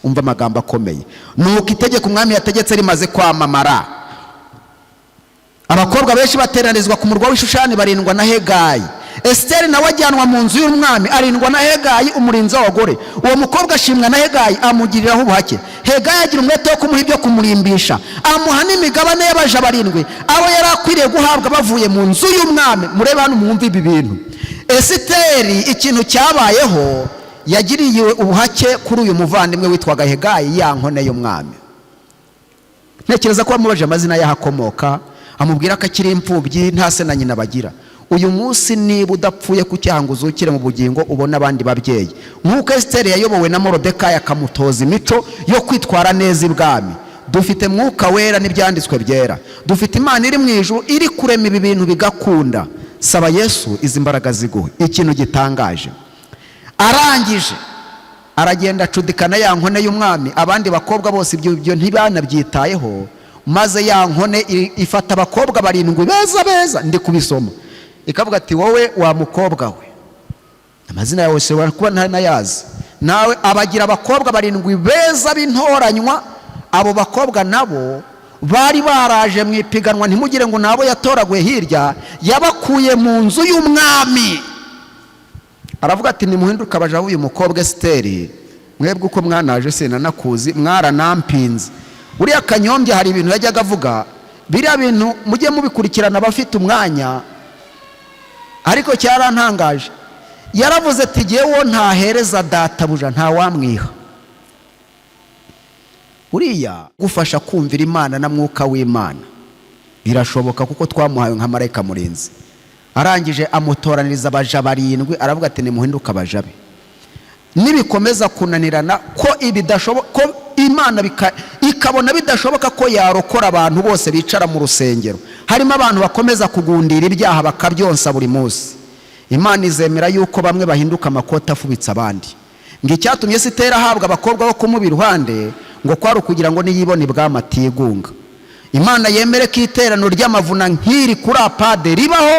Umva amagambo akomeye. Nuko itegeko umwami yategetse rimaze kwamamara, abakobwa benshi bateranizwa ku murwa w'Ishushani, barindwa na Hegayi. Esiteri nawe ajyanwa mu nzu y'umwami, arindwa na Hegayi, umurinzi w'abagore. Uwo mukobwa ashimwa na Hegayi, amugiriraho ubuhake. Hegayi agira umwete wo kumuha ibyo kumurimbisha, amuha n'imigabane y'abaja barindwi, abo yari akwiriye guhabwa bavuye mu nzu y'umwami. Murebe hano, mwumve ibi bintu. Esiteri, ikintu cyabayeho, yagiriye ubuhake kuri uyu muvandimwe witwaga Hegayi, ya nkone y'umwami. Ntekereza ko bamubajije amazina y'aho akomoka, amubwira ko akiri imfubyi, nta se na nyina bagira. Uyu munsi niba udapfuye ku cyaha ngo uzukire mu bugingo, ubone abandi babyeyi, nk'uko Esiteri yayobowe na Morodekayi akamutoza imico yo kwitwara neza ibwami. Dufite Mwuka Wera n'ibyanditswe byera, dufite Imana iri mu ijuru iri kurema ibi bintu bigakunda. Saba Yesu izi mbaraga ziguhe. Ikintu gitangaje, arangije aragenda acudikana ya nkone y'umwami. Abandi bakobwa bose ibyo ntibanabyitayeho, maze ya nkone ifata abakobwa barindwi beza beza. Ndi kubisoma, ikavuga ati: "Wowe wa mukobwa we, amazina yawe ushobora kuba ntanayazi nawe." Abagira abakobwa barindwi beza b'intoranywa. Abo bakobwa nabo bari baraje mu ipiganwa. Ntimugire ngo nabo yatoraguye hirya, yabakuye mu nzu y'umwami. Aravuga ati: "Nimuhinduke abaja b'uyu mukobwa Esiteri. Mwebwe uko mwanaje sinanakuzi, mwaranampinze." Buriya Kanyombya hari ibintu yajyaga avuga, biriya bintu mujye mubikurikirana abafite umwanya, ariko cyarantangaje. Yaravuze ati: "Jyewe ntahereza databuja ntawamwiha." Uriya gufasha kumvira Imana na Mwuka w'Imana birashoboka, kuko twamuhawe nka marayika murinzi. Arangije amutoraniriza abaja barindwi, aravuga ati: "Nimuhinduke abaja be." Nibikomeza kunanirana ko ibidashoboka, ko Imana ikabona bidashoboka ko yarokora abantu bose bicara mu rusengero, harimo abantu bakomeza kugundira ibyaha bakabyonsa buri munsi, Imana izemera yuko bamwe bahinduka amakoti afubitse abandi. Ngo icyatumye Esiteri ahabwa abakobwa bo kumuba iruhande, ngo kwari ukugira ngo niyibona ibwami atigunga. Imana yemere ko iteraniro ry'amavuna nk'iri kuri APADE ribaho,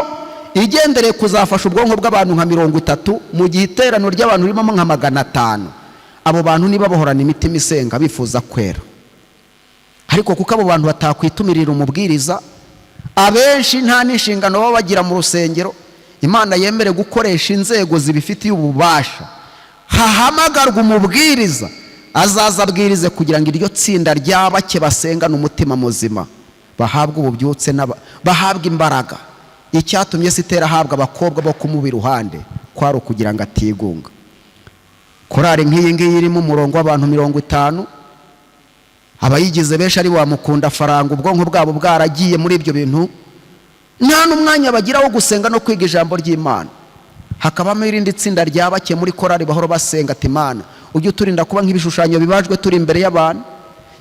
igendereye kuzafasha ubwonko bw'abantu nka 30, mu gihe iteraniro ry'abantu ririmo nka 500. Abo bantu niba bahorana imitima isenga bifuza kwera, ariko kuko abo bantu batakwitumirira umubwiriza, abenshi nta n'inshingano baba bagira mu rusengero, Imana yemere gukoresha inzego zibifitiye ububasha, hahamagarwa umubwiriza azaza abwirize, kugira ngo iryo tsinda rya bake basengana umutima muzima bahabwe ububyutse, bahabwe imbaraga. Icyatumye Esiteri ahabwa abakobwa bo kumuba iruhande kwari ukugira ngo atigunga. Korari nk'iyi ngiyi irimo umurongo w'abantu 50, abayigize benshi ari wamukunda faranga, ubwonko bwabo bwaragiye muri ibyo bintu, nta n'umwanya bagira wo gusenga no kwiga ijambo ry'Imana. Hakabamo irindi tsinda rya bake muri korari bahora basenga ati: "Imana, ujye uturinda kuba nk'ibishushanyo bibajwe turi imbere y'abantu."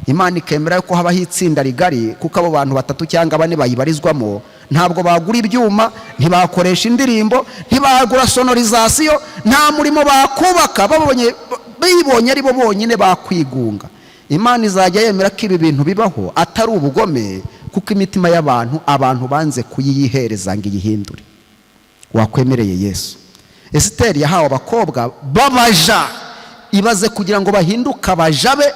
Imana ikemera ko habaho itsinda rigari, kuko abo bantu batatu cyangwa bane bayibarizwamo ntabwo bagura ibyuma, ntibakoresha indirimbo, ntibagura sonorisation, nta murimo bakubaka. Babonye bibonye ari bo bonyine bakwigunga. Imana izajya yemera ko ibi bintu bibaho, atari ubugome, kuko imitima y'abantu, abantu banze kuyiyihereza ngo iyihindure. Wakwemereye Yesu? Esiteri yahawe abakobwa b'abaja, ibaze, kugira ngo bahinduke abaja be.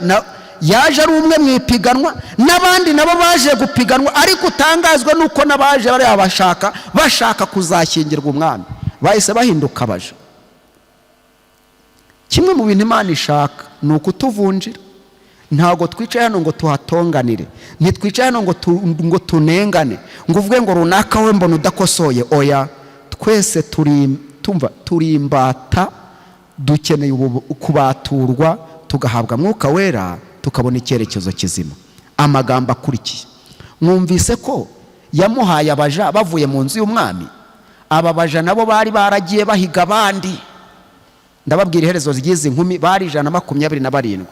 Yaje ari umwe mu ipiganwa, n'abandi nabo baje gupiganwa, ariko utangazwe nuko n'abaje bariya bashaka kuzashyingirwa umwami bahise bahinduka abaja. Kimwe mu bintu Imana ishaka ni ukutuvunjira. Ntabwo twicaye hano ngo tuhatonganire, ntitwicaye hano ngo tunengane, ngo uvuge ngo runaka we mbona udakosoye. Oya, twese turi, tumva turi imbata, dukeneye kubaturwa, tugahabwa Mwuka Wera, tukabona icyerekezo kizima. Amagambo akurikiye, mwumvise ko yamuhaye abaja bavuye mu nzu y'umwami. Aba baja nabo bari baragiye bahiga abandi. Ndababwira iherezo ry'izi nkumi: bari 127.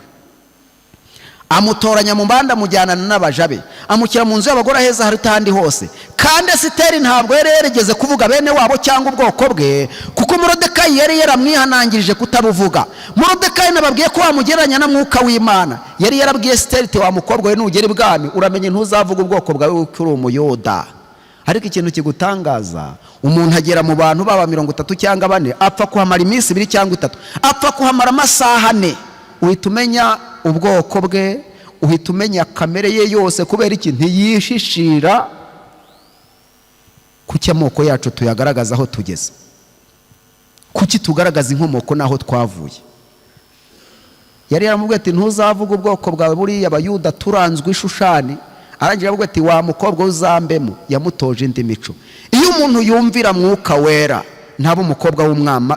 Amutoranya mu mbanda, amujyana n'abaja be, amushyira mu nzu y'abagore aheza haruta ahandi hose. Kandi Esiteri ntabwo yari yarigeze kuvuga bene wabo cyangwa ubwoko bwe, kuko Morodekayi yari yaramwihanangirije kutabuvuga. Morodekayi nababwiye ko wamugereranya na Mwuka w'Imana. Yari yarabwiye Esiteri ati: "Wa mukobwa we, nugera ibwami uramenye ntuzavuga ubwoko bwawe ko uri Umuyuda." Ariko ikintu kigutangaza, umuntu agera mu bantu baba 30 cyangwa bane, apfa kuhamara iminsi 2 cyangwa 3, apfa kuhamara amasaha 4, uhita umenya ubwoko bwe, uhita umenya kamere ye yose. Kubera iki? Ntiyishishira. Kuki amoko yacu tuyagaragaza aho tugeze? Kuki tugaragaza inkomoko n'aho twavuye? Yari yaramubwiye ati: "Ntuzavuga ubwoko bwawe." Buriya Abayuda turanzwe ishushani. Arangira avuga ati: "Wa mukobwa, uzambemo." Yamutoje indi mico. Iyo umuntu yumvira Mwuka Wera, ntaba umukobwa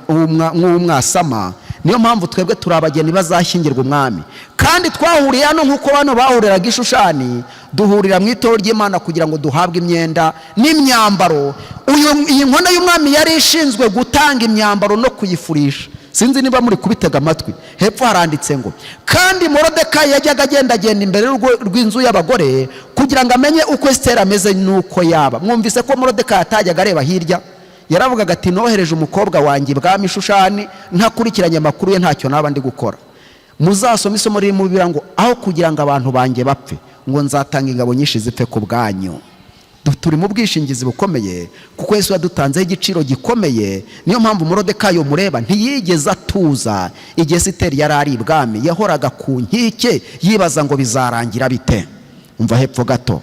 w'umwasama. Niyo mpamvu twebwe turi abageni bazashyingirwa umwami, kandi twahuriye hano nk'uko bano bahuriraga ishushani. Duhurira mu itorero ry'Imana kugira ngo duhabwe imyenda n'imyambaro. Iyi nkono y'umwami yari ishinzwe gutanga imyambaro no kuyifurisha. Sinzi niba muri kubitega amatwi. Hepfo haranditse ngo: "Kandi Morodekayi yajyaga agendagenda imbere y'urugo rw'inzu y'abagore kugira ngo amenye uko Esiteri ameze n'uko yaba." Mwumvise ko Morodekayi atajyaga areba hirya. Yaravugaga ati: "Nohereje umukobwa wanjye ibwami Ishushani, ntakurikiranye amakuru ye ntacyo naba ndi gukora." Muzasome isomo riri mu Bibiliya ngo: "Aho kugira ngo abantu banjye bapfe, ngo nzatanga ingabo nyinshi zipfe ku bwanyu." Turi mu bwishingizi bukomeye, kuko Yesu yadutanzeho igiciro gikomeye. Niyo mpamvu Morodekayi mureba ntiyigeze atuza igihe Esiteri yari ari ibwami. Yahoraga ku nkike yibaza ngo bizarangira bite. Umva hepfo gato: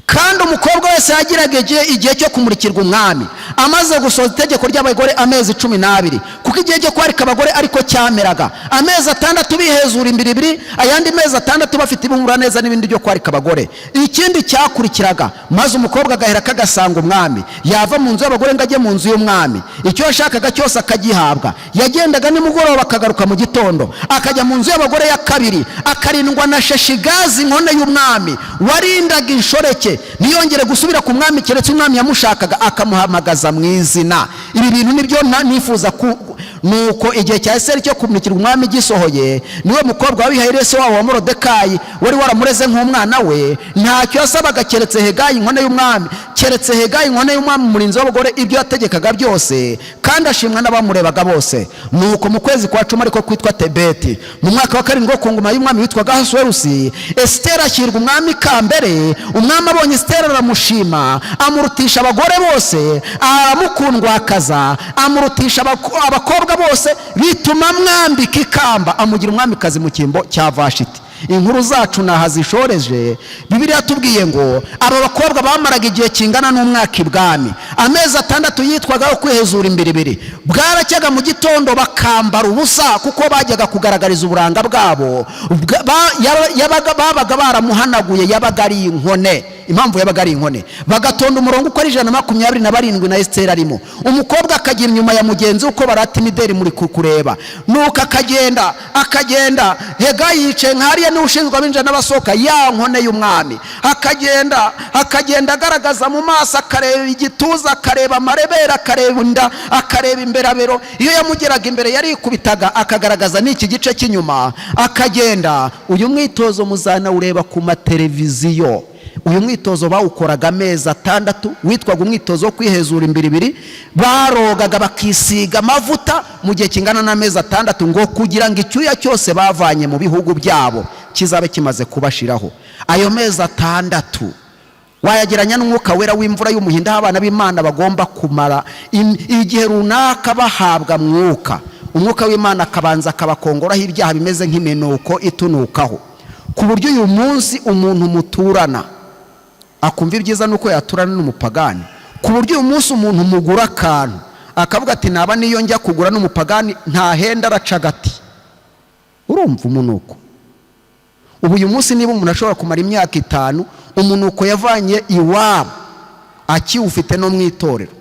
"Kandi umukobwa wese yagiraga igihe cyo kumurikirwa umwami amaze gusohoza itegeko ry'abagore amezi 12, kuko igihe cyo kwarika abagore ariko cyameraga: amezi 6 bihezura imbiribiri, ayandi mezi 6 bafite ibihumura neza n'ibindi byo kwarika abagore." Ikindi cyakurikiraga, maze umukobwa agahera kagasanga umwami, yava mu nzu y'abagore ngo ajye mu nzu y'umwami, icyo yashakaga cyose akagihabwa. Yagendaga nimugoroba akagaruka mu gitondo, akajya mu nzu y'abagore ya kabiri, akarindwa na Sheshigazi, inkone y'umwami warindaga inshoreke. ye, ntiyongere gusubira ku mwami keretse umwami yamushakaga akamuhamagaza mu izina. Ibi bintu nibyo nifuza ku. Nuko igihe cya Esiteri cyo kumurikirwa umwami gisohoye, niwe mukobwa w'Abihayili, se wabo wa Morodekayi wari waramureze nk'umwana we, ntacyo yasabaga keretse Hegayi inkone y'umwami, keretse Hegayi inkone y'umwami, umurinzi w'abagore, ibyo yategekaga byose, kandi ashimwa n'abamurebaga bose. Nuko mu kwezi kwa 10, ariko kwitwa Tebeti, mu mwaka wa 7 wo ku ngoma y'umwami witwaga Ahasuwerusi, Esiteri ashyirwa umwami kambere. Umwami abonye Esiteri aramushima, amurutisha abagore bose, aramukundwakaza, amurutisha abakobwa bose, bituma amwambika ikamba, amugira umwamikazi mu cyimbo cya Vashiti. Inkuru zacu naha zishoreje. Bibiliya tubwiye ngo aba bakobwa bamaraga igihe kingana n'umwaka ibwami, amezi 6 yitwagaho kwihezura imbiribiri. Bwaracyaga mu gitondo bakambara ubusa, kuko bajyaga kugaragariza uburanga bwabo. Babaga baramuhanaguye, yabaga ari inkone. Impamvu yabaga ari inkone, bagatonda umurongo uko ari 127 na Esiteri arimo. Umukobwa akajya inyuma ya mugenzi we uko barata imideri muri kureba. Nuko akagenda, akagenda, Hegayi yicaye nk'hariya, niwe ushinzwe abinjira n'abasohoka, ya nkone y'umwami. Akagenda, akagenda, agaragaza mu maso, akareba igituza, akareba amarebere, akareba inda, akareba imberabero. Iyo yamugeraga imbere yarikubitaga, akagaragaza n'iki gice cy'inyuma, akagenda. Uyu mwitozo muzanawureba ku mateleviziyo. Uyu mwitozo bawukoraga amezi 6, witwaga umwitozo wo kwihezura imbiribiri. Barogaga, bakisiga amavuta mu gihe kingana n'amezi 6, ngo kugira ngo icyuya cyose bavanye mu bihugu byabo kizabe kimaze kubashiraho. Ayo mezi 6 wayageranya n'umwuka wera w'imvura y'umuhinda, aho abana b'Imana bagomba kumara igihe runaka bahabwa mwuka, umwuka w'Imana akabanza akabakongoraho ibyaha bimeze nk'iminuko itunukaho, ku buryo uyu munsi umuntu muturana akumva ibyiza nuko yaturana n'umupagani, ku buryo uyu munsi umuntu mugura akantu akavuga ati: "Naba niyo njya kugura n'umupagani ntahenda, araca agati." Urumva umunuko? Ubu uyu munsi niba umuntu ashobora kumara imyaka 5 umunuko yavanye iwabo akiwufite no mu itorero,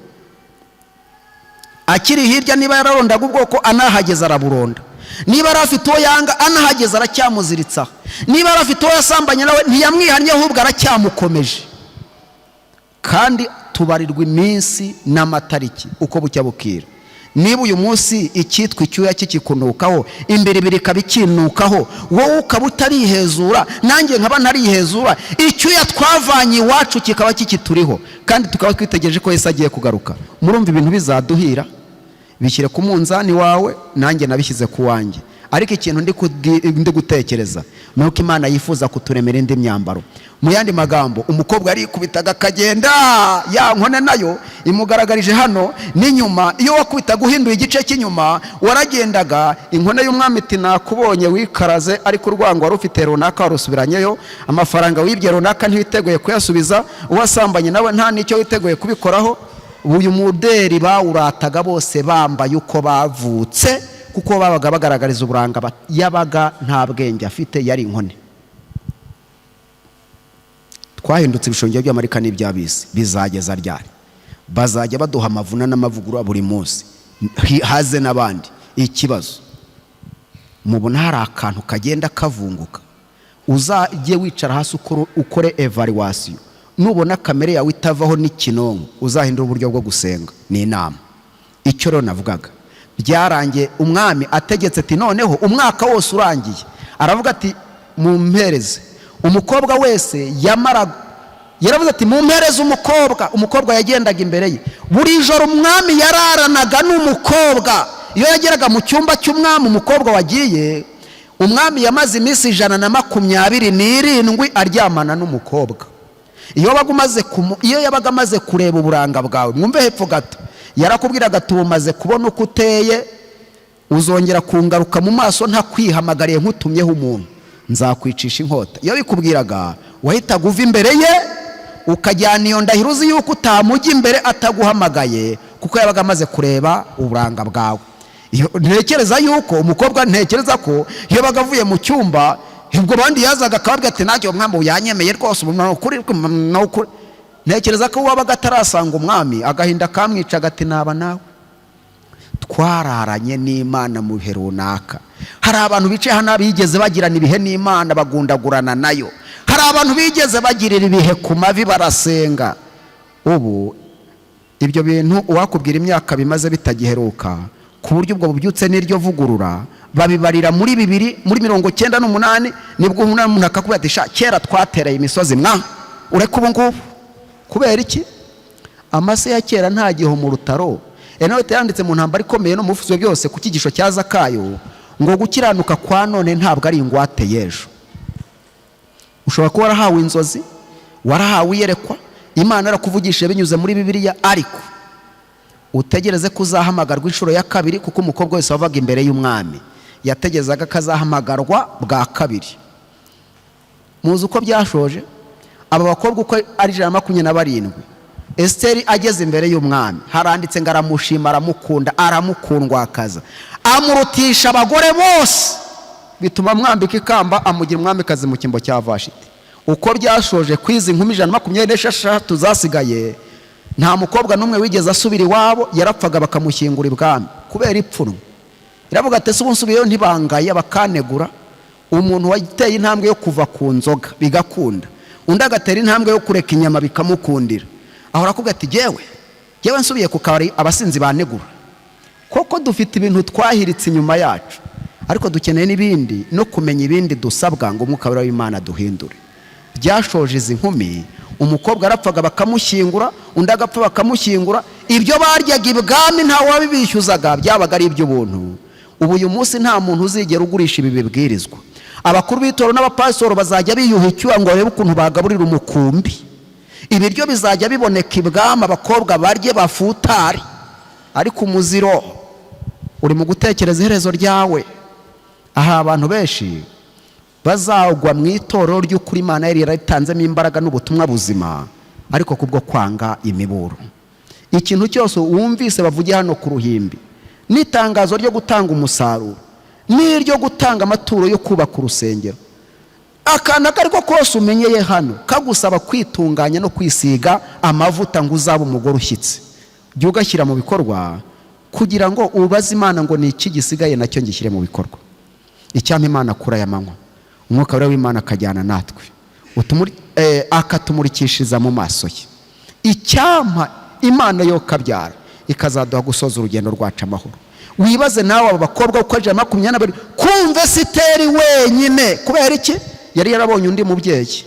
akiri hirya, niba yararondaga ubwoko anahageze araburonda, niba yari afite uwo yanga anahageze aracyamuziritsaho, niba yari afite uwo yasambanye nawe ntiyamwihannye, ahubwo aracyamukomeje. Kandi tubarirwa iminsi n'amatariki uko bucya bukira. Niba uyu munsi icyitwa icyuya kikikunukaho, imbere ibiri ikaba ikinukaho, wowe ukaba utarihezura, nanjye nkaba ntarihezura, icyuya twavanye iwacu kikaba kikituriho, kandi tukaba twitegereje ko Yesu agiye kugaruka, murumva ibintu bizaduhira? Bishyire ku munzani wawe, nanjye nabishyize ku wanjye. Ariko ikintu ndi gutekereza ni uko Imana yifuza kuturemera indi myambaro. Mu yandi magambo, umukobwa yarikubitaga akagenda, ya nkone nayo imugaragarije hano n'inyuma. Iyo wakubitaga uhinduye igice cy'inyuma, waragendaga, inkone y'umwami iti: "Nakubonye wikaraze, ariko urwango wari ufite runaka warusubiranyeyo, amafaranga wibye runaka ntiwiteguye kuyasubiza, uwasambanye nawe nta n'icyo witeguye kubikoraho." Uyu muderi bawurataga bose bambaye uko bavutse, kuko babaga bagaragariza uburanga. Yabaga nta bwenge afite, yari inkone. Twahindutse ibishongero by'amarika n'iby'abisi. Bizageza ryari? Bazajya baduha amavuna n'amavugurura buri munsi, haze n'abandi. Ikibazo, mubona hari akantu kagenda kavunguka. Uzajye wicara hasi ukore evaluation. Nubona kamere yawe itavaho n'ikinonko, uzahindura uburyo bwo gusenga. Ni inama. Icyo rero navugaga, byarangiye umwami ategetse ati: "Noneho umwaka wose urangiye." Aravuga ati: "Mumpereze umukobwa wese." Yamara yaravuze ati: "Mumpereze umukobwa." Umukobwa yagendaga imbere ye buri joro. Umwami yararanaga n'umukobwa. Iyo yageraga mu cyumba cy'umwami, umukobwa wagiye, umwami yamaze iminsi 127 aryamana n'umukobwa. Iyo yabaga amaze kureba uburanga bwawe, mwumve hepfo gato, yarakubwiraga ati: "Umaze kubona uko uteye, uzongera kungaruka mu maso ntakwihamagariye, nkutumyeho umuntu, nzakwicisha inkota." Iyo bikubwiraga, wahitaga uva imbere ye, ukajyana iyo ndahiro, uzi yuko utamujya imbere ataguhamagaye, kuko yabaga amaze kureba uburanga bwawe. Ntekereza yuko umukobwa, ntekereza ko iyo yabaga avuye mu cyumba, ubwo bandi yazaga akababwira ati: "Nanjye umwami yanyemeye rwose, ubu ni ukuri, ni ukuri." Ntekereza ko wabaga atarasanga umwami, agahinda kamwicaga ati: "Naba nawe twararanye n'Imana mu bihe runaka." Hari abantu bicaye hano bigeze bagirana ibihe n'Imana, bagundagurana nayo. Hari abantu bigeze bagirira ibihe ku mavi barasenga. Ubu ibyo bintu uwakubwira imyaka bimaze bitagiheruka, ku buryo ubwo bubyutse n'iryo vugurura babibarira muri bibiri, muri 98, nibwo umuntu akakubwira ati: "Sha, kera twatereye imisozi mwa, ureke ubu ngubu." Kubera iki? Amase ya kera nta giho mu rutaro. Enote yanditse mu ntambara ikomeye no mu bifuzo byose ku cyigisho cya Zakayo ngo gukiranuka kwa none ntabwo ari ingwate y'ejo. Ushobora kuba warahawe inzozi, warahawe iyerekwa, Imana yarakuvugishije binyuze muri Bibiliya, ariko utegereze ko uzahamagarwa inshuro ya kabiri, kuko umukobwa wese wavaga imbere y'umwami yategerezaga ko azahamagarwa bwa kabiri. Muzi uko byashoje? Aba bakobwa uko ari 127, Esiteri ageze imbere y'umwami, haranditse ngo aramushima, aramukunda, aramukundwakaza, amurutisha abagore bose, bituma amwambika ikamba, amugira umwamikazi mu cyimbo cya Vashiti. Uko byashoje ku izi nkumi 126 zasigaye, nta mukobwa n'umwe wigeze asubira iwabo. Yarapfaga bakamushyingura ibwami kubera ipfunwe. Iravuga ati: "Ese ubu nsubiyeyo ntibangaye bakanegura?" Umuntu wateye intambwe yo kuva ku nzoga bigakunda, undi agatera intambwe yo kureka inyama bikamukundira, ahora akubwira ati: "Jyewe, jyewe nsubiye ku kabari abasinzi banegura." Koko dufite ibintu twahiritse inyuma yacu, ariko dukeneye n'ibindi no kumenya ibindi dusabwa ngo Umwuka Wera w'Imana duhindure. Byashoje izi nkumi, umukobwa arapfaga bakamushyingura, undi agapfa bakamushyingura. Ibyo baryaga ibwami nta wabibishyuzaga, byabaga ari iby'ubuntu. Ubu uyu munsi nta muntu uzigera ugurisha ibi bibwirizwa. Abakuru b'itorero n'abapasitoro bazajya biyuha icyuya ngo barebe ukuntu bagaburira umukumbi. Ibiryo bizajya biboneka ibwami, abakobwa barye bafutare, ariko umuziro uri mu gutekereza iherezo ryawe. Aha abantu benshi bazagwa mu itorero ry'ukuri Imana yari yaratanzemo imbaraga n'ubutumwa buzima, ariko kubwo kwanga imiburo. Ikintu cyose wumvise bavugiye hano ku ruhimbi, n'itangazo ryo gutanga umusaruro, n'iryo gutanga amaturo yo kubaka urusengero, akantu ako ariko kose umenyeye hano kagusaba kwitunganya no kwisiga amavuta ngo uzabe umugore ushyitse, jya ugashyira mu bikorwa kugira ngo ubaze Imana ngo: "Ni iki gisigaye nacyo ngishyire mu bikorwa?" Icyampa Imana kuri aya manywa, Umwuka Wera w'Imana akajyana natwe, akatumurikishiriza mu maso ye. Icyampa Imana yo kabyara ikazaduha gusoza urugendo rwacu amahoro. Wibaze nawe, abo bakobwa uko 122, kumva Esiteri wenyine, kubera iki? Yari yarabonye undi mubyeyi.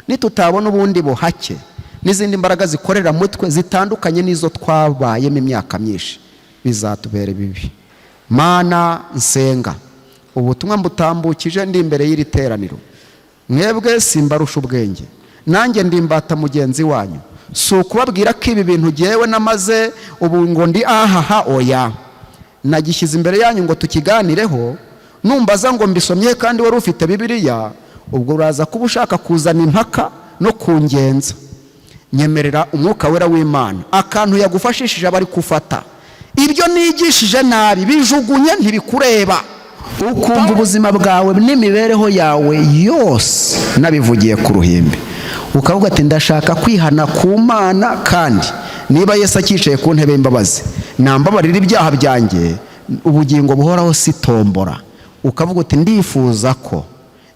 Nitutabona ubundi buhake n'izindi mbaraga zikorera mutwe zitandukanye n'izo twabayemo imyaka myinshi, bizatubera bibi. Mana nsenga, ubutumwa mbutambukije ndi imbere y'iri teraniro. Mwebwe simbarusha ubwenge, nanjye ndimbata mugenzi wanyu. Si ukubabwira ko ibi bintu ngewe namaze ubu ngo ndi ahaha, oya. Nagishyize imbere yanyu ngo tukiganireho. Numbaza ngo mbisomye kandi wari ufite Bibiliya, ubwo uraza kuba ushaka kuzana impaka no kungenza. Nyemerera Umwuka Wera w'Imana akantu yagufashishije aba ari gufata. Ibyo nigishije nabi bijugunye, ntibikureba. Ukumva ubuzima bwawe n'imibereho yawe yose nabivugiye ku ruhimbi, ukavuga ati: "Ndashaka kwihana ku Mana, kandi niba Yesu acyicaye ku ntebe y'imbabazi nambabarira ibyaha byanjye." Ubugingo buhoraho si tombora. Ukavuga uti: "Ndifuza ko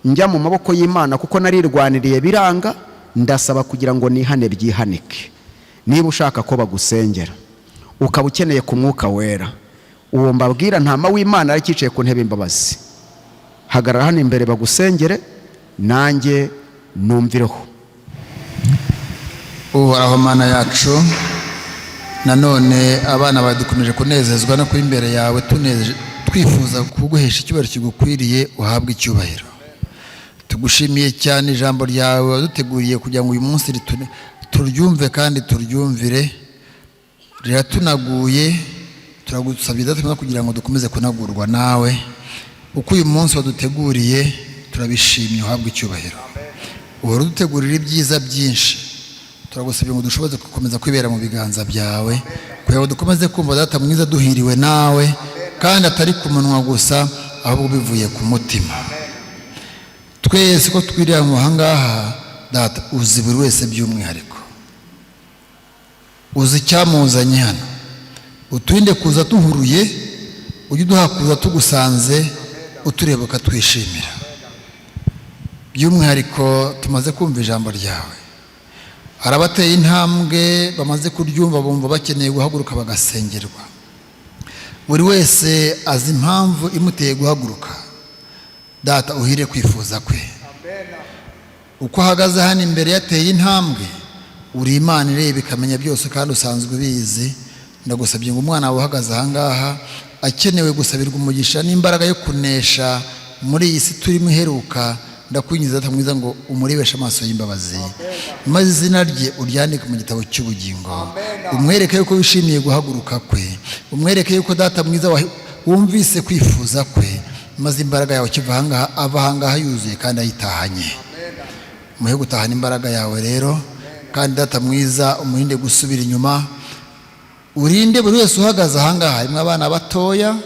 njya mu maboko y'Imana kuko narirwaniriye biranga, ndasaba kugira ngo nihane byihanike." Niba ushaka ko bagusengera, ukaba ukeneye ku Mwuka Wera, uwo mbabwira, ntama w'Imana aracyicaye ku ntebe y'imbabazi, hagarara hano imbere bagusengere, nanjye numvireho. Uhoraho Mana yacu, nanone abana bawe dukomeje kunezezwa no kuba imbere yawe, twifuza kuguhesha icyubahiro kigukwiriye. Uhabwe icyubahiro. Tugushimiye cyane ijambo ryawe waduteguriye kugira ngo uyu munsi turyumve kandi turyumvire. Riratunaguye. Turagusabye Data kugira ngo dukomeze kunagurwa nawe uko uyu munsi waduteguriye. Turabishimye, uhabwe icyubahiro. Uhora udutegurira ibyiza byinshi. Turagusabye ngo dushoboze gukomeza kwibera mu biganza byawe, kugira ngo dukomeze kumva Data mwiza duhiriwe nawe, kandi atari ku munwa gusa, ahubwo bivuye ku mutima. Twese uko twiriye aha ngaha, Data, uzi buri wese by'umwihariko, uzi icyamuzanye hano. Uturinde kuza duhuruye, ujye uduha kuza tugusanze, utureba ukatwishimira. By'umwihariko tumaze kumva ijambo ryawe, hari abateye intambwe bamaze kuryumva bumva bakeneye guhaguruka bagasengerwa. Buri wese azi impamvu imuteye guhaguruka. Data, uhire kwifuza kwe. Uko ahagaze hano imbere yateye intambwe, uri Imana ireba ikamenya byose kandi usanzwe ubizi. Ndagusabye ngo umwana wawe uhagaze aha ngaha akenewe gusabirwa umugisha n'imbaraga yo kunesha muri iyi si turimo iheruka, ndakwinginze Data mwiza ngo umurebeshe amaso y'imbabazi, maze izina rye uryandike mu gitabo cy'ubugingo. Umwereke yuko wishimiye guhaguruka kwe, umwereke yuko Data mwiza wumvise kwifuza kwe, maze imbaraga yawe kiva ahangaha, ava ahangaha yuzuye kandi ayitahanye. Muhe gutahana imbaraga yawe rero, kandi Data mwiza umurinde gusubira inyuma. Urinde buri wese uhagaze ahangaha, harimo abana batoya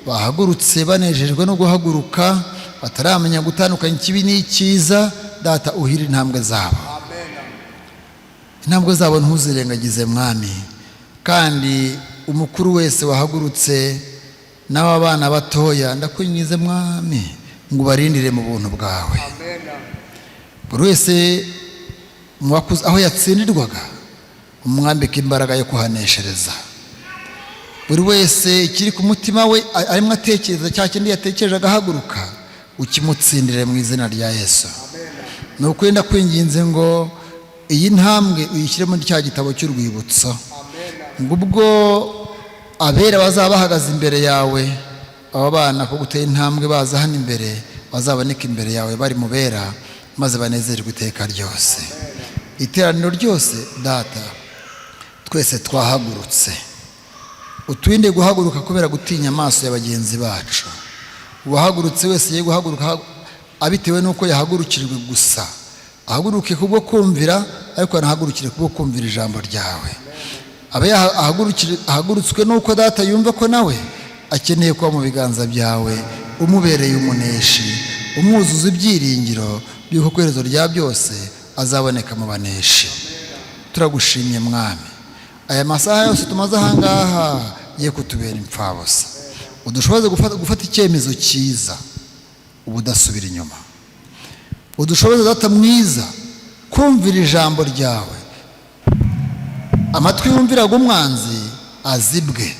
bahagurutse banejejwe no guhaguruka, bataramenya gutandukanya ikibi n'icyiza. Data, uhire intambwe zabo, intambwe zabo ntuzirengagize Mwami. Kandi umukuru wese wahagurutse n'aba bana batoya, ndakwinginze Mwami ngo ubarindire mu buntu bwawe. Buri wese mu bakuze aho yatsindirwaga, umwambike imbaraga yo kuhaneshereza. Buri wese ikiri ku mutima we arimo atekereza, cya kindi yatekereje agahaguruka, ukimutsindire mu izina rya Yesu. Ni ukuri ndakwinginze ngo iyi ntambwe uyishyire muri cya gitabo cy'urwibutso, ngo ubwo abera bazaba bahagaze imbere yawe, aba bana ko gutera intambwe baza hano imbere bazaboneka imbere yawe bari mu bera, maze banezerwe iteka ryose. Iteraniro ryose Data, twese twahagurutse, uturinde guhaguruka kubera gutinya amaso ya bagenzi bacu. Uwahagurutse wese ye guhaguruka abitewe n'uko yahagurukijwe gusa, ahaguruke kubwo kumvira, ariko anahagurukire kubwo kumvira ijambo ryawe. Abe ahagurutswe n'uko Data yumva ko nawe akeneye kuba mu biganza byawe, umubereye umuneshi, umwuzuza ibyiringiro by'uko ku iherezo rya byose azaboneka mu baneshi. Turagushimye Mwami, aya masaha yose tumaze ahangaha ye kutubera imfabusa. Udushoboze gufata icyemezo cyiza ubudasubira inyuma. Udushoboze Data mwiza kumvira ijambo ryawe. Amatwi yumviraga umwanzi azibwe,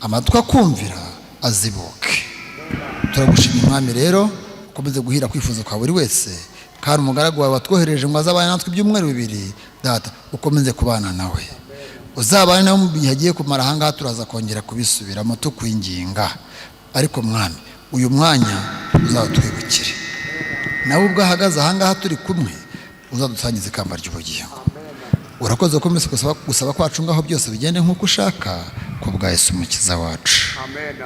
amatwi akumvira azibuke. Turagushimye Mwami rero, ukomeze guhira kwifuza kwa buri wese, kandi umugaragu wawe watwohereje ngo azabane natwe ibyumweru 2, Data ukomeze kubana nawe, uzabane nawe mu gihe agiye kumara ahangaha. Turaza kongera kubisubiramo tukwinginga, ariko Mwami uyu mwanya uzawutwibukire. Nawe ubwo ahagaze ahangaha turi kumwe, uzadusangiza ikamba ry'ubugingo. Urakoze ukomeze gusaba kwacu ngaho byose bigende nk'uko ushaka, ku bwa Yesu Umukiza wacu. Amen.